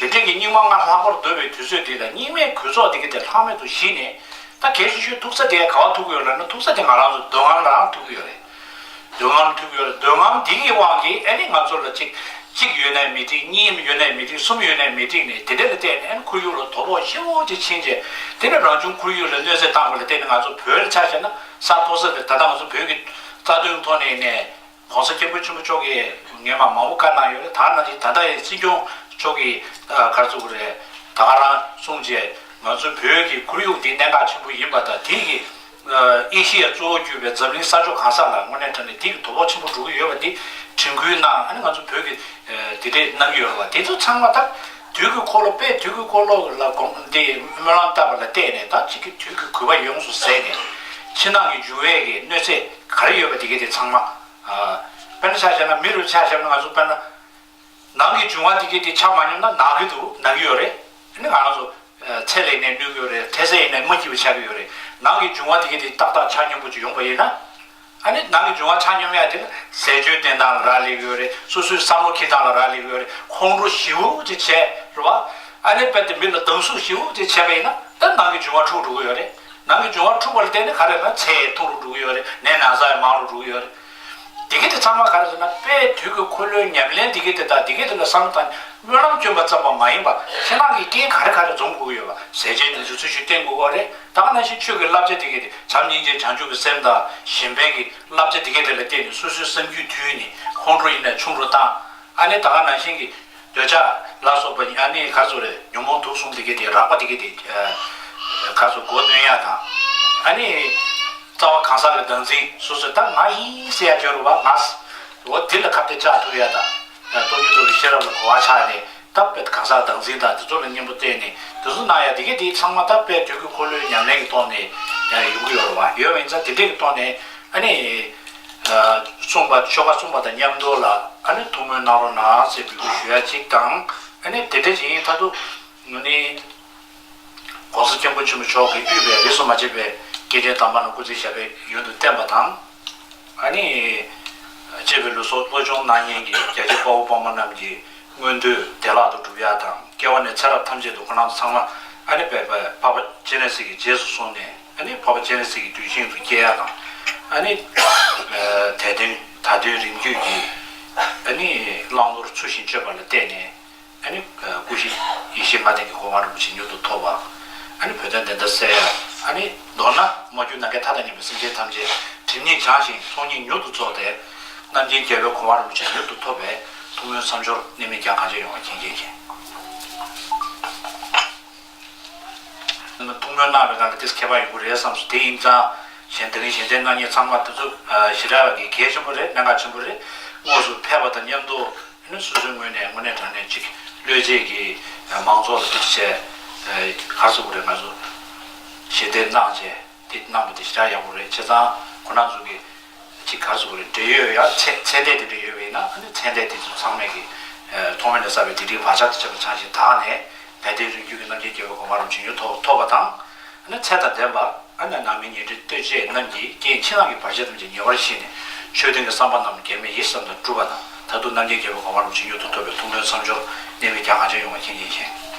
དེ་འདྲས་ཀྱི་སྙིགས་མ་ལྔ་ལྷག་པར་འདོད་པའི་དུས་ཚོད་འདི་ལ་སྙིགས་མའི་དགོས་ཚོགས་དེ་ག་དེ་ལྷག་མེད་དུ་གཞི་ནས། ད་གལ་ཆེ་ཤོས་ཐུག་ས་དེ་ག་པར་ཐུག་གི་ཡོད་ལབ་ན། ཐུག་ས་དེ་ང་རང་ཚོ་འདོད་རྔམ་ལ་ཐུག་གི་ཡོད་རེད། འདོད་རྔམ་ཐུག་ཡོད་རེད། འདོད་རྔམ་འདི་གི་དབང་གིས་ཨ་ནི་ང་ཚོ་ལ་གཅིག་གཅིག་ཡོད་ནའི་མི་འགྲིག་གཉིས་ཡོད་ནའི་མི་འགྲིག་གསུམ་ཡོད་ནའི་མི་འགྲིག་ནས། དེ་འདྲ་ལ་བརྟེན་ནས་ཨ་ནི་ཁོར་ཡུག་ལ་དོ་ཕོག་ཞེ་པོ་ཅིག་ཕྱིན་རྗེས། དེ་ནས་རང་བྱུང་ཁོར་ཡུག་ལ་གནོད་འཚེ་བཏང་བ་ལ་བརྟེན་ནས་ང་ཚོ་བོད་ལ་ཆ་བཞག་ན་ས་མཐོ་ས་རེད། ད་ལྟ་ང་ཚོ་བོད་ཀྱི་རྩ་དོན་ཐོག་ནས་ནས་༸གོང་ས་༸སྐྱབས་མགོན་ཆེན་པོ་མཆོག་གིས་སྔོན་མ་མང་པོ་བཀའ་གནང་ཡོད་རེད། ད་ནང་བཞིན་ད་ལྟ་ཡི་སྲིད་སྐྱོང་མཆོག་གིས་ཨ་ག་རེ་ཟེར་དགོས་རེད། ད་ག་རང་གསུངས་རྗེས་ང་ཚོ་བོད་ཀྱི་ཁོར་ཡུག་འདི་གནད་འགག་ཆེན་པོ་ཡིན་པ་དང་། དེ་གི་ཨེ་ཤི་ཡ་གཙོ་བོ་གྱུར་པའི་འཛམ་གླིང་ས་ཕྱོགས་གང་ས་ལ་དངོས་གནས་དྲང་གནས་དེ་གི་དོ་ཕོག་ཆེན་པོ་འགྲོ་གི་ཡོད་པ་འདི་དྲན་སྐུལ་གནང་། ཨ་ནི་ང་ཚོ་བོད་ཀྱི་དེ་འདྲས་གནང་གི་ཡོད་རེད་བ། དེ་ཚོ་ཚང་མ་ད་དུས་ཀྱི་འཁོར་ལོ། དཔེ་དུས་ཀྱི་འཁོར་ལོ་ལ་དགོངས་ཏེ་སྨོན་ལམ་བཏབ་པ་ལ་བརྟེན་ནས། ད་གཅིག་གི་དུས་ཀྱི་རྒུད་པ་ཡོངས་སུ་ཟད་ནས་ཕྱི་ནང་གི་འབྱུང་བའི་གི་གནོད་འཚེ་ག་རེ་ཡོད་པ་དེ་ག་དེ་ཚང་མ། དཔེར་ན་ཆ་བཞག་ན་མི་རུ་ཆ་བཞག་ན། ང་ཚོ་དཔེར་ན་ནང་གི་འབྱུང་བ་དེ་ག་དེ་ཆ་མ་སྙོམས་ན་ན་གི་འདུག་ན་གི་ཡོད་རེད། ཨ་ནི་ང་རང་ཚོ་ཚེ་ལས་ནས་གནོད་ཀྱི་ཡོད་རེད། འཕྲལ་སེལ་ཡིན་ན་མ་སྐྱིད་པ་ཆགས་ཀྱི་ཡོད་རེད། ནང་གི་འབྱུང་བ་དེ་ག་དེ་ཏག་ཏག་ཆ་སྙོམས་པོ་ཅིག་ཡོང་པ་ཡིན་ན། ཨ་ནི་ནང་གི་འབྱུང་བ་ཆ་སྙོམས་ཡ་དེ་ལ་ཟས་སྤྱོད་བསྟེན་སྟངས་ལ་རག་ལས་ཀྱི་ཡོད་རེད། སོ་སོའི་བསམ་བློ་འཁྱེར་སྟངས་ལ་རག་ལས་ཀྱི་ཡོད་རེད། ཁོང་ཁྲོ་ཞེ་པོ་ཅིག་བྱས་རེད་བ། ཨ་ནི་རྦད་དེ་མི་ལ་སྡང་ཟུག་ཞེ་པོ་ཅིག་བྱས་པ་ཡིན་ན་ད་ནང་གི་འབྱུང་བ་འཁྲུགས་འགྲོ་གི་ཡོད་རེད། ནང་གི་འབྱུང་བ་འཁྲུགས་པ་ལ་བརྟེན་ནས་ག་རེ་ན་ཚེ་ཐུང་རུ་འགྲོ་གི་ཡོད་རེད། ནད་ན་ཚ་ཡང་མང་རུ་འགྲོ་གི་ཡོད་རེད། དེ་གི་དེ་ཚང་མ་ག་རེ་ཟེར་ན་དཔལ་དུས་ཀྱི་འཁོར་ལོའི་ཉམས་ལེན་དེ་གི་དེ་དང་དེ་གི་དེ་ལ་བསམ་བློ་བཏང་ནས་སྨོན་ལམ་སྐྱོན་པ་ཙམ་པ་མ་ཡིན་པ་ཁྱེད་རང་གི་རྐྱེན་ག་རེ་ག་རེ་འཛོམས་དགོས་ཀྱི་ཡོད་པ། ཟས་བཅད་ནུས་ཚོད་ཚུལ་བཞིན་བསྟེན་དགོས་ཀྱི་རེད། ད་ག་ནང་བཞིན་ཆོས་ཀྱི་བསླབ་བྱ་དེ་གི་དེ་བྱམས་སྙིང་རྗེ་བྱང་ཆུབ་ཀྱི་སེམས་དང་གཞན་ཕན་གྱི་བསླབ་བྱ་དེ་གི་དེ་ལ་བརྟེན་ནས་སོ་སོའི་བསམ་རྒྱུད་དུལ་ནས་ཁོང་ཁྲོ་ཡིན་ན་ཆུང་རུ་བཏང་། ཨ་ནི་ད་ག་ནང་བཞིན་གྱི་འདོད་ཆགས་ལ་སོགས་པ་ཨ་ནི་ག་ཚོད་རེད། ཉོན་མོངས་དུག་གསུམ་དེ་གི་དེ་རགས་པ་དེ་གི་དེ་ག་ཚོད་མགོ་གནོན་ཡ་དང་། ཨ་ནི་རྩ་བ་གང་ཟག་གི་བདག་འཛིན། སོ་སོས་ད་ང་ཡིན་ཟེར་ཡ་སྦྱོར་བ། ང་འོ་དེ་ལ་ཁ་གཏད་བཅག་ཐུབ་ཡ་དང་། སྟོང་ཉིད་རྟོགས་པའི་ཤེས་རབ་ལ་གོ་བ་ཆགས་ནས་ད་དཔེ་གང་ཟག་བདག་འཛིན་དང་དེ་ཚོ་ལ་གཉེན་པོ་བསྟེན་ནས་དེ་ཚོ་གནང་ཡ་དེ་གི་དེ་ཚང་མ་ད་དཔལ་དུས་ཀྱི་འཁོར་ལོའི་ཉམས་ལེན་གྱི་ཐོག་ནས་ཡང་ཡོང་གི་ཡོད་རེད་བ། ཡོད་པ་ཡིན་ཙང་དེ་འདྲས་ཀྱི་ཐོག་ནས་ཨ་ནི། གསུངས་པ་ཆོ་ག་གསུངས་པ་དང་མཉམ་དུ་ལ་ཨ་ནི་ཐུགས་སྨོན་གནང་རོགས་གནང་ཟེར་འབོད་སྐུལ་ཞུ་ཡ་གཅིག་དང་། ཨ་ནི་དེ་འདྲ་ཅིག་ཡིན་མཐར་ཐུག་ནི་༸གོང་ས་སྐྱབས་མགོན་ཆེན་པོ་མཆོག་གིས་དབུས་པའི་རིས་སུ་མ་ཆད་པའི་སྐྱེས་ཆེན་དམ་པ་རྣམས་སྐུ་ཚེ་ཞབས་པད་ཡུན་དུ་བརྟན་པ་དང་། ཨ་ནི་གཅེས་པའི་ལུས་སྲོག་བློ་སྦྱོང་གནང་མཁན་གྱི་རྒྱལ་གཅེས་དཔའ་བོ་དཔའ་མོ་རྣམས་ཀྱི་མངོན་འདོད་བདེ་བླག་ཏུ་འགྲུབ་ཡ་དང་། སྐྱེ་བ་ནས་ཚེ་རབས་ཐམས་ཅད་དུ་ཁོང་རྣམ་ཚང་མ་ཨ་ནི་འཕགས་པ་སྤྱན་རས་གཟིགས་ཀྱི་རྗེས་སུ་བཟུང་ནས། ཨ་ནི་འཕགས་པ་སྤྱན་རས་གཟིགས་ཀྱི་གདུལ་ཞིང་དུ་སྐྱེ་ཡ་དང་། ཨ་ནི་དད་ལྡན་དད་འདུན་རིམ་བརྒྱུད་ཀྱི་ཨ་ནི་བླང་དོར་ཚུལ་བཞིན་སྤྱོད་པ་ལ་བརྟེན་ནས། ཨ་ནི་སྐུ་བཞི་ཡེ་ཤེས་ལྔ་ལྡན་གྱི་གོ་འཕང་རིན་པོ་ཆེ་མྱུར་དུ་ཐོབ་པ། ཨ་ནི་བོད་དོན་བདེན་མཐའ་གསལ་ཡ། ཨ་ནི་མདོར་ན་མ་གྱུར་ནམ་མཁའི་མཐའ་དང་མཉམ་པའི་སེམས་ཅན་ཐམས་ཅད་སྒྲིབ་གཉིས་བྱང་ཞིང་ཚོགས་གཉིས་མྱུར་དུ་རྫོགས་ཏེ། རྣམ་མཁྱེན་རྒྱལ་བའི་གོ་འཕང་རིན་པོ་ཆེ་མྱུར་དུ་ཐོབ་པའི་ཐུགས་སྨོན་མཚམས་སྦྱོར་གནད་མེད་རྒྱ་གང་ཆེ་ཡོང་བ་མཁྱེན་མཁྱེན་མཁྱེན། ཐུགས་སྨོན་གནང་བའི་སྒང་ལ་ཏོག་ཙམ་ཁྱད་པར་ཡོང་གི་རེད་བསམ་སོང་། དེ་ཡིན་ཙང་གཞན་དེ་རིང་གཞན་དོན་གནང་མཁན་ཚང་མ་དེ་ཚོ་ཞེ་དྲག་གི་གལ་ཆེན་པོ་རེད། གནད་འགག་ཆེན་པོ་རེད། དངོས་སུ་ཕེབས་པ་དང་མཉམ་དུ་ནི་སོ་སོའི་ངོས་ནས་དངོས་གནས་དྲང་གནས་ཅིག་བློས་བྱས་ཀྱི་མང་ཚོགས་ལ་ཏོག་ཙམ་ག་རེ་ཟེར་དགོས་རེད། ང་ཚོ་ཞལ་འདེབས་གནང་བྱས། དེ་གནང་བ་དེ་ཞེ་དྲག་ཡག་པོ་རེད། བྱས་ཙང་ཁོང་རྣམ་ཚོ་གི་ཅིག་ག་རེ་ཟེར་དགོས་རེད། འབྲེལ་ཡོད་ཡང་ཚད་ཚད་ལྡན་དེ་འདྲ་ཡོད་པ་ཡིན་ན། ཨ་ནི་ཚད་ལྡན་དེ་ཚོ་ཚང་མས་ཀྱི་ཐོག་མེད་ལས་བསགས་པའི་སྡིག་སྒྲིབ་བག་ཆགས་དང་བཅས་པ་བྱང་ཞིང་དག་ནས་དད་ལྡན་རིམ་བརྒྱུད་ཀྱི་རྣམ་མཁྱེན་རྒྱལ་བའི་གོ་འཕང་རིན་པོ་ཆེ་མྱུར་ཐོབ་ཐོབ་པ་དང་། ཨ་ནི་ཚེ་དང་ལྡན་པ། ཨ་ནི་ནང་མི་ཉེ་འབྲེལ་ལྟོས་བཅས་རྣམས་ཀྱི་རྐྱེན་ཕྱི་ནང་གི་བར་ཆད་ཐམས་ཅད་ཉེ་བར་ཞི་ནས་ཆོས་ལྡན་གྱི་བསམ་པ་རྣམས་འགལ་མེད་ཡིད་བསམ་དང་འགྲུབ་པ་དང་། མཐར་ཐུག་རྣམ་མཁྱེན་རྒྱལ་བའི་གོ་འཕང་རིན་པོ་ཆེ་མྱུར་དུ་ཐོབ་པའི་ཐུགས་སྨོན་མཚམས་སྦྱོར་གནད་མེད་རྒྱ་གང་ཆེ་ཡོང་བ་མཁྱེན་མཁྱེན་མཁྱེན།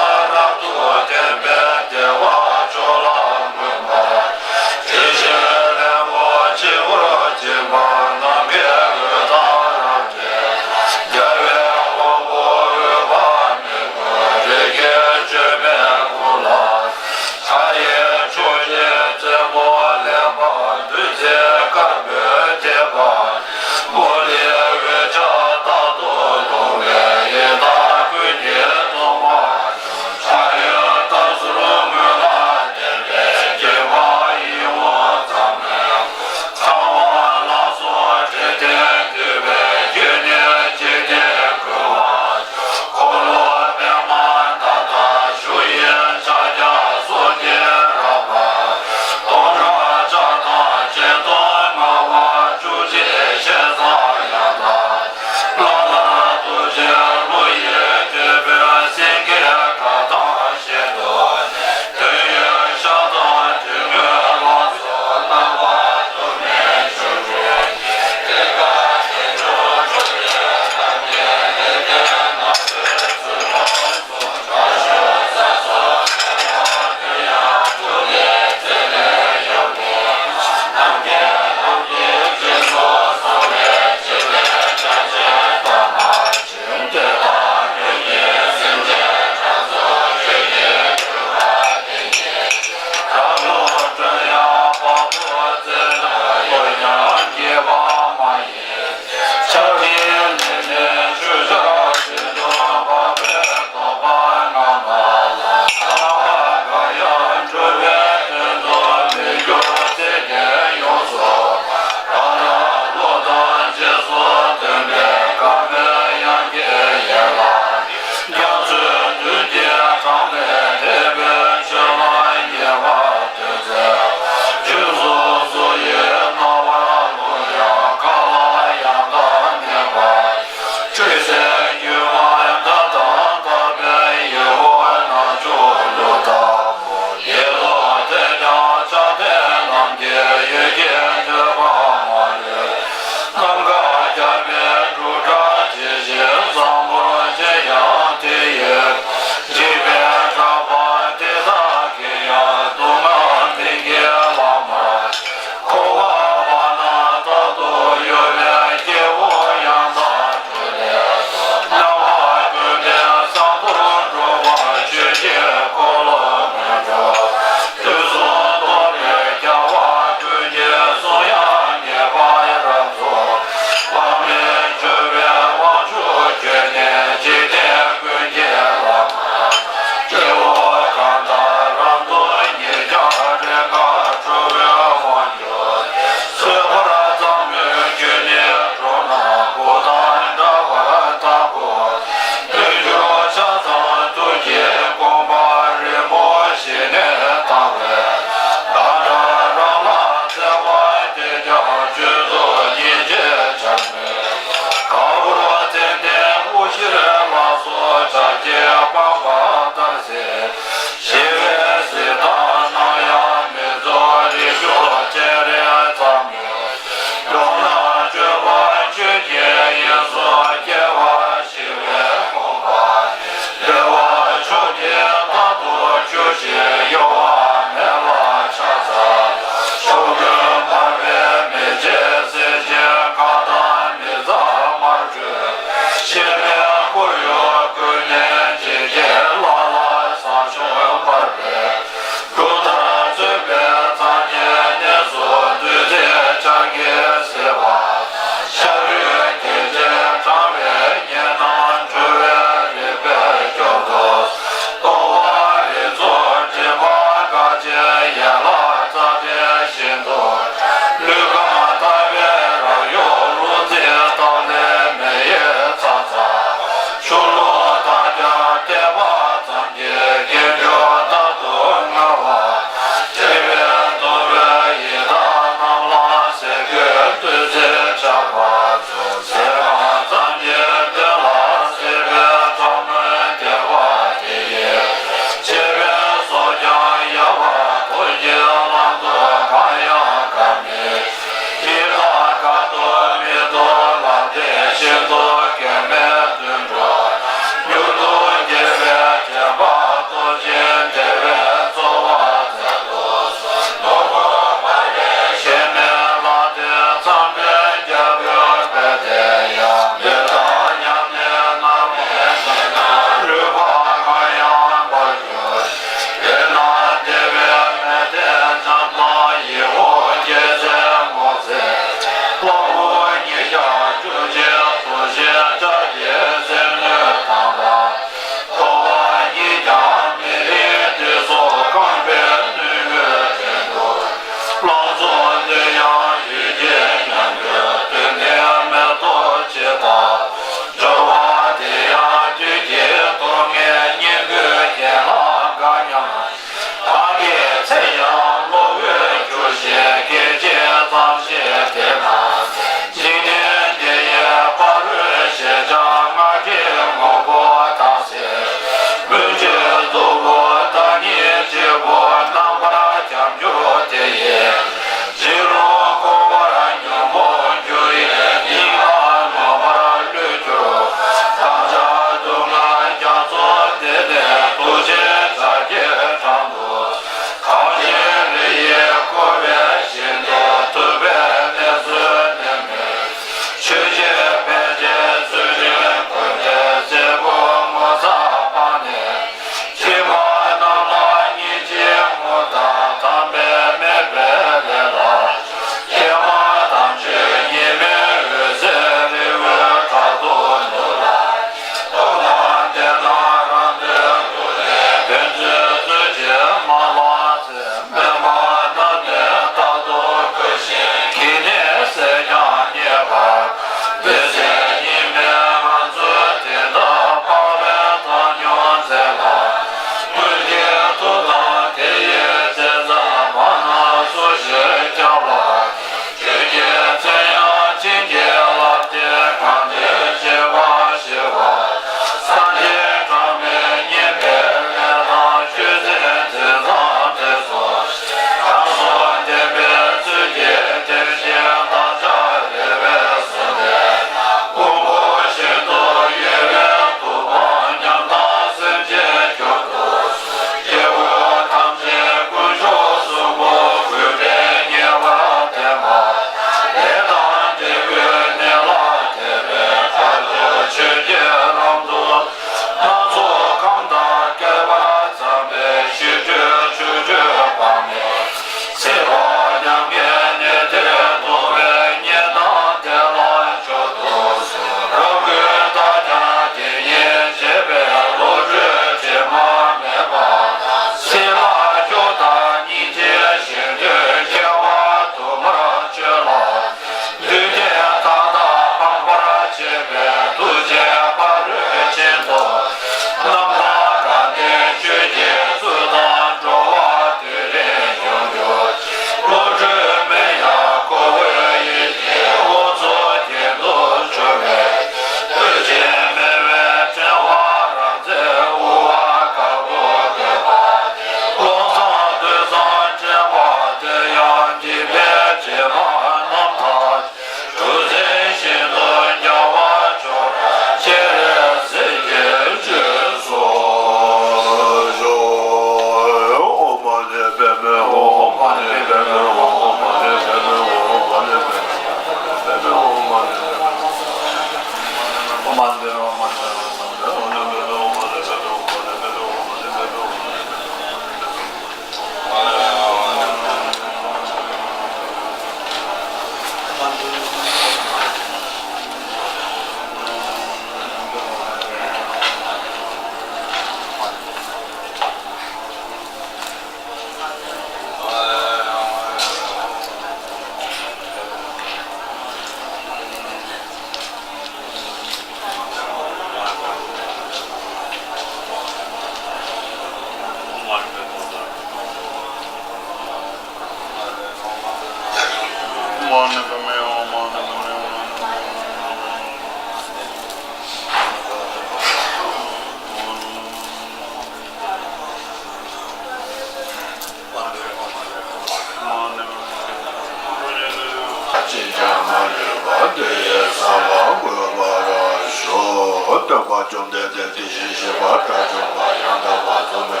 ཅིས་ཀྱང་མ་ལུས་པ་དེ་ཡི་ས་ལ་འགོད་པར་ཤོག་སྟོན་པ་བཅོམ་ལྡན་འདས་དེ་བཞིན་གཤེགས་པ་དགྲ་བཅོམ་པ་ཡང་དག་པར་རྫོགས་པའི་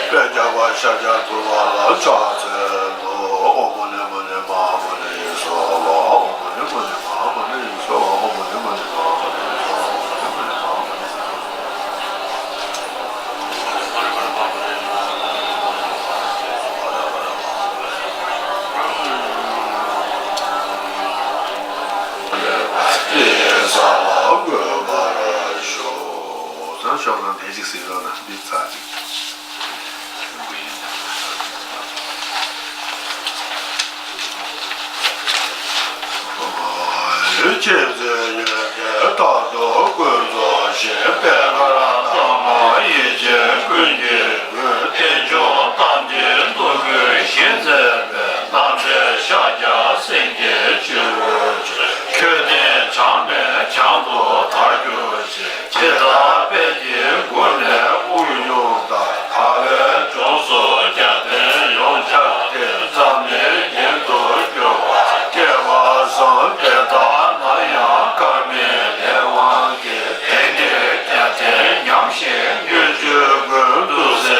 དཔལ་རྒྱལ་བ་ཤཱཀྱ་ཐུབ་པ་ལ་ཕྱག་འཚལ་ལོ། ཨོཾ་མུ་ནེ་མུ་ནེ་མ་ཧཱ་མུ་ནེ་ཡེ་སྭཱ་ཧཱ། ཨོཾ་མུ་ནེ་མུ་ནེ་མ་ཧཱ་མུ་ནེ་ཡེ་སྭཱ་ཧཱ། ཨོཾ་མུ་ནེ་མུ་ནེ་མ་ཧཱ་མུ་ནེ་ཡེ་སྭཱ་ཧཱ། ཨོཾ་མུ་ནེ་མུ་ནེ་མ་ཧཱ་མུ་ནེ་ཡེ་སྭཱ་ཧཱ། ཤོག་ཤོག་ལ་ཕན་ཅིག་ཟེར་རོགས་གནང་། འདི་ཚར་ཅིག་ཁྱེད་ཚོའི་ཡོན་ཏན་རྟག་ཏུ་ཀུན་རྫོགས་ཤིང་། པད་དཀར་ལྟ་བུར་ཡིད་ཅན་ཀུན་གྱི་སྐུ། རྟེན་འབྱུང་རྟ་མགྲིན་ཐུང་ཀུན་བཞེངས་མཛད་པའི། རྣམ་འདྲེན་ཤཱཀྱ་སེང་གེ་སྤྱི་བོར་གྱུར། ཁྱོད་བསྟན་བྱམས་པས་བྱང་དུ་དར་གྱུར་ཅིག་ཇི་ལྟར་དཔལ་གྱི་མགུར་ནས་དབུགས་དབྱུང་ལྟར། དགའ་བའི་ལྗོངས་སུ་རྒྱལ་བསྟན་ཡོངས་ཁྱབ་སྟེ། འཛམ་གླིང་རྒྱན་དུ་གྱུར་པ། སྐལ་བ་བཟང་པོ་དེ་དག་ནམ་ཡང་འགག་མེད་ལས་དབང་གིས། དེང་འདིར་རྒྱལ་བསྟན་ཉམས་ཤིང་སྙན་བརྒྱུད་ཀུན་ཏུ་གསལ།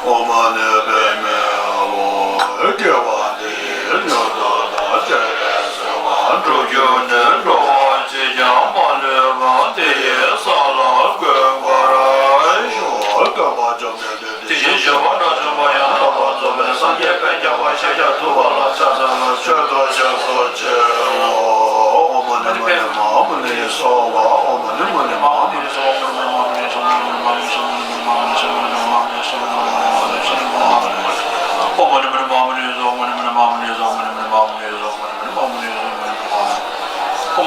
ཨོཾ་མ་ཎི་པདྨེ་ཧཱུྃ། དགེ་བ་འདི་ཡིས་མྱུར་དུ་བདག་སྤྱན་རས་གཟིགས་པ། སྒྲུབ་བརྒྱུད་ནི་འགྲོ་བ་གཅིག་ཀྱང་མ་ལུས་པ། དེ་ཡི་ས་ལ་འགོད་པར་ཤོག། སྟོན་པ་བཅོམ་ལྡན་འདས་དེ་བཞིན་གཤེགས་པ་དགྲ་བཅོམ་པ་ཡང་དག་པར་རྫོགས་པའི་སངས་རྒྱས་དཔལ་རྒྱལ་བ་ཤཱཀྱ་ཐུབ་པ་ལ་ཕྱག་འཚལ་ལོ། མཆོད་དོ་ཞེས་སོ། ཕྱིར་ལོ། ཨོཾ་མ་ཎི་མ་ཎི་མ་ཧཱ་མུ་ནི་སྭཱ་ཧཱ། ཨོཾ་མ་ཎི་མ་ཎི་མ་ཧཱ་མུ་ནི། ཨོཾ་མ་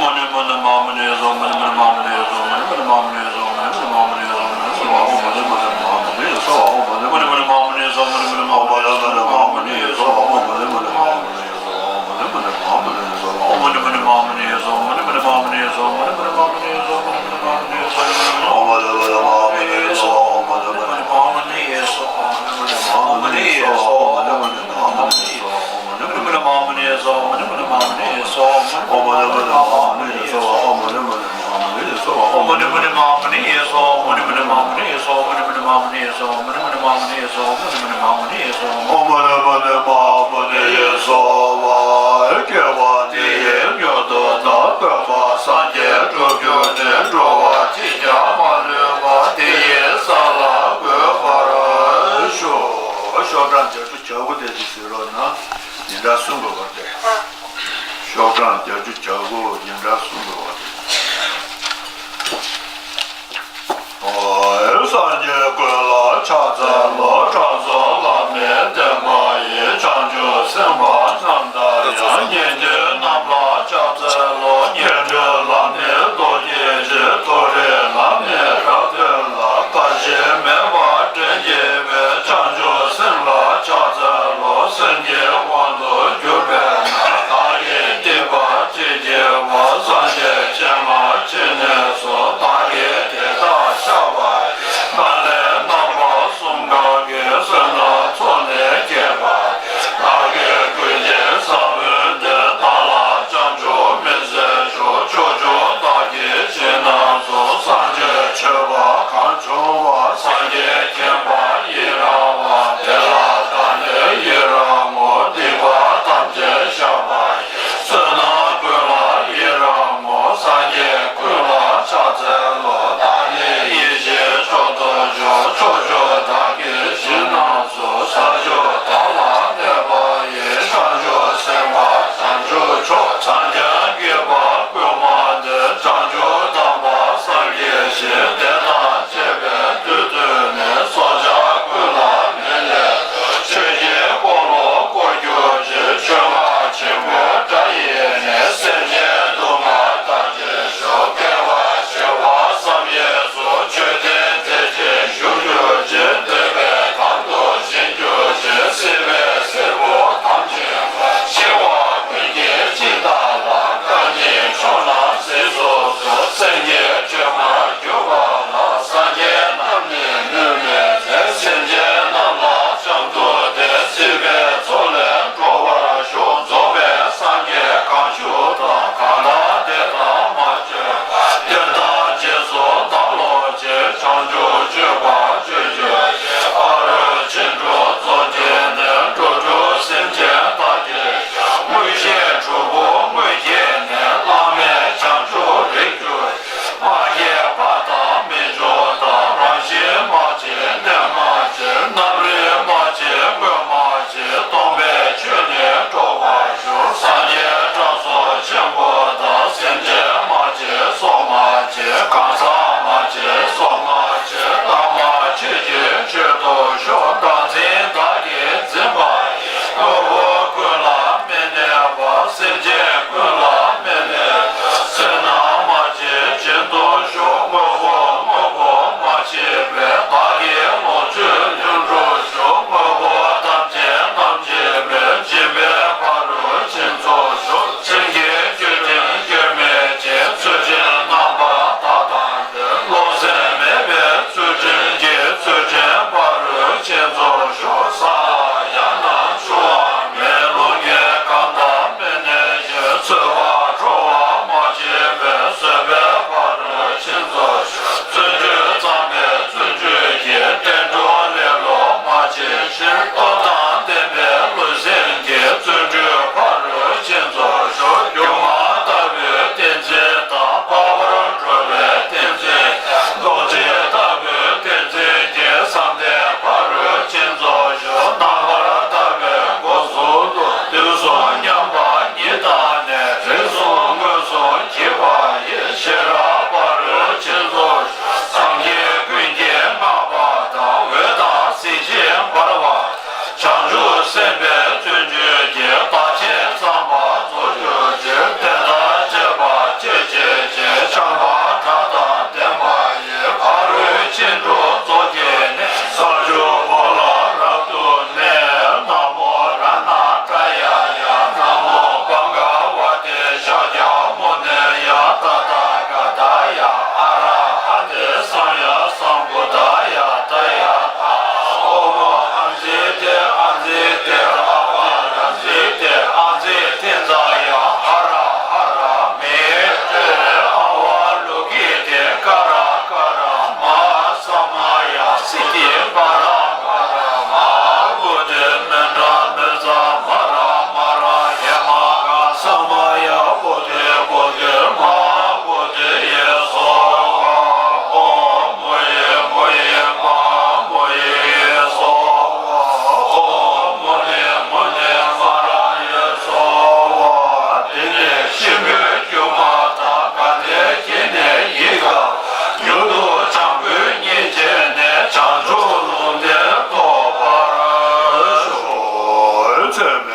ཎི་མ་ཎི་མ་ཧཱ་མུ་ནི་སྭཱ་ཧཱ། ཨོཾ་མ་ཎི་མ་ཎི་མ་ཧཱ་མུ་ནི་སྭཱ་ཧཱ། ཨོཾ་མ་ཎི་མ་ཎི་མ་ཧཱ་མུ་ནི་སྭཱ་ཧཱ། དགེ་བ་འདི་ཡིས་མྱུར་དུ་བདག་སྟོན་པ་སངས་རྒྱས་སྒྲུབ་བརྒྱུད་ནི། འགྲོ་བ་གཅིག་ཀྱང་མ་ལུས་པ། དེ་ཡི་ས་ལ་འགོད་པར་ཤོག། ཤོག་གྲངས་བརྒྱད་ཅུ་གྱ་དགུ་དེ་ཅིག་ཟེར་རོགས་གནང་། ཉིན་གྲངས་གསུམ་དགོས་པ་སྟེ། ཤོག་གྲངས་བརྒྱད་ཅུ་གྱ་དགུ་ཉིན་གྲངས་གསུམ་དགོས་པ་སྟེ། སངས་རྒྱས་ཀུན་ལ་ཕྱག་འཚལ་ལོ། དྲང་སྲོང་བླ་མའི་བསྟན་པ་ཡི། བྱང་ཆུབ་སེམས་དཔའ་རྣམས་དང་ཡང་། དགེ་འདུན་རྣམས་ལ་ཕྱག་འཚལ་ལོ། ཉན་ཐོས་བླ་མའི་མདོ་རྒྱུད་ཀྱི། མཐོ་རིས་བླ་མའི་རབ་བསྟན་ལ། འགའ་ཞིག་མེད་པར་འདྲེན་བགྱིད་པའི། བྱང་ཆུབ་སེམས་ལ་ཕྱག་འཚལ་ལོ། ཚོད་མེད།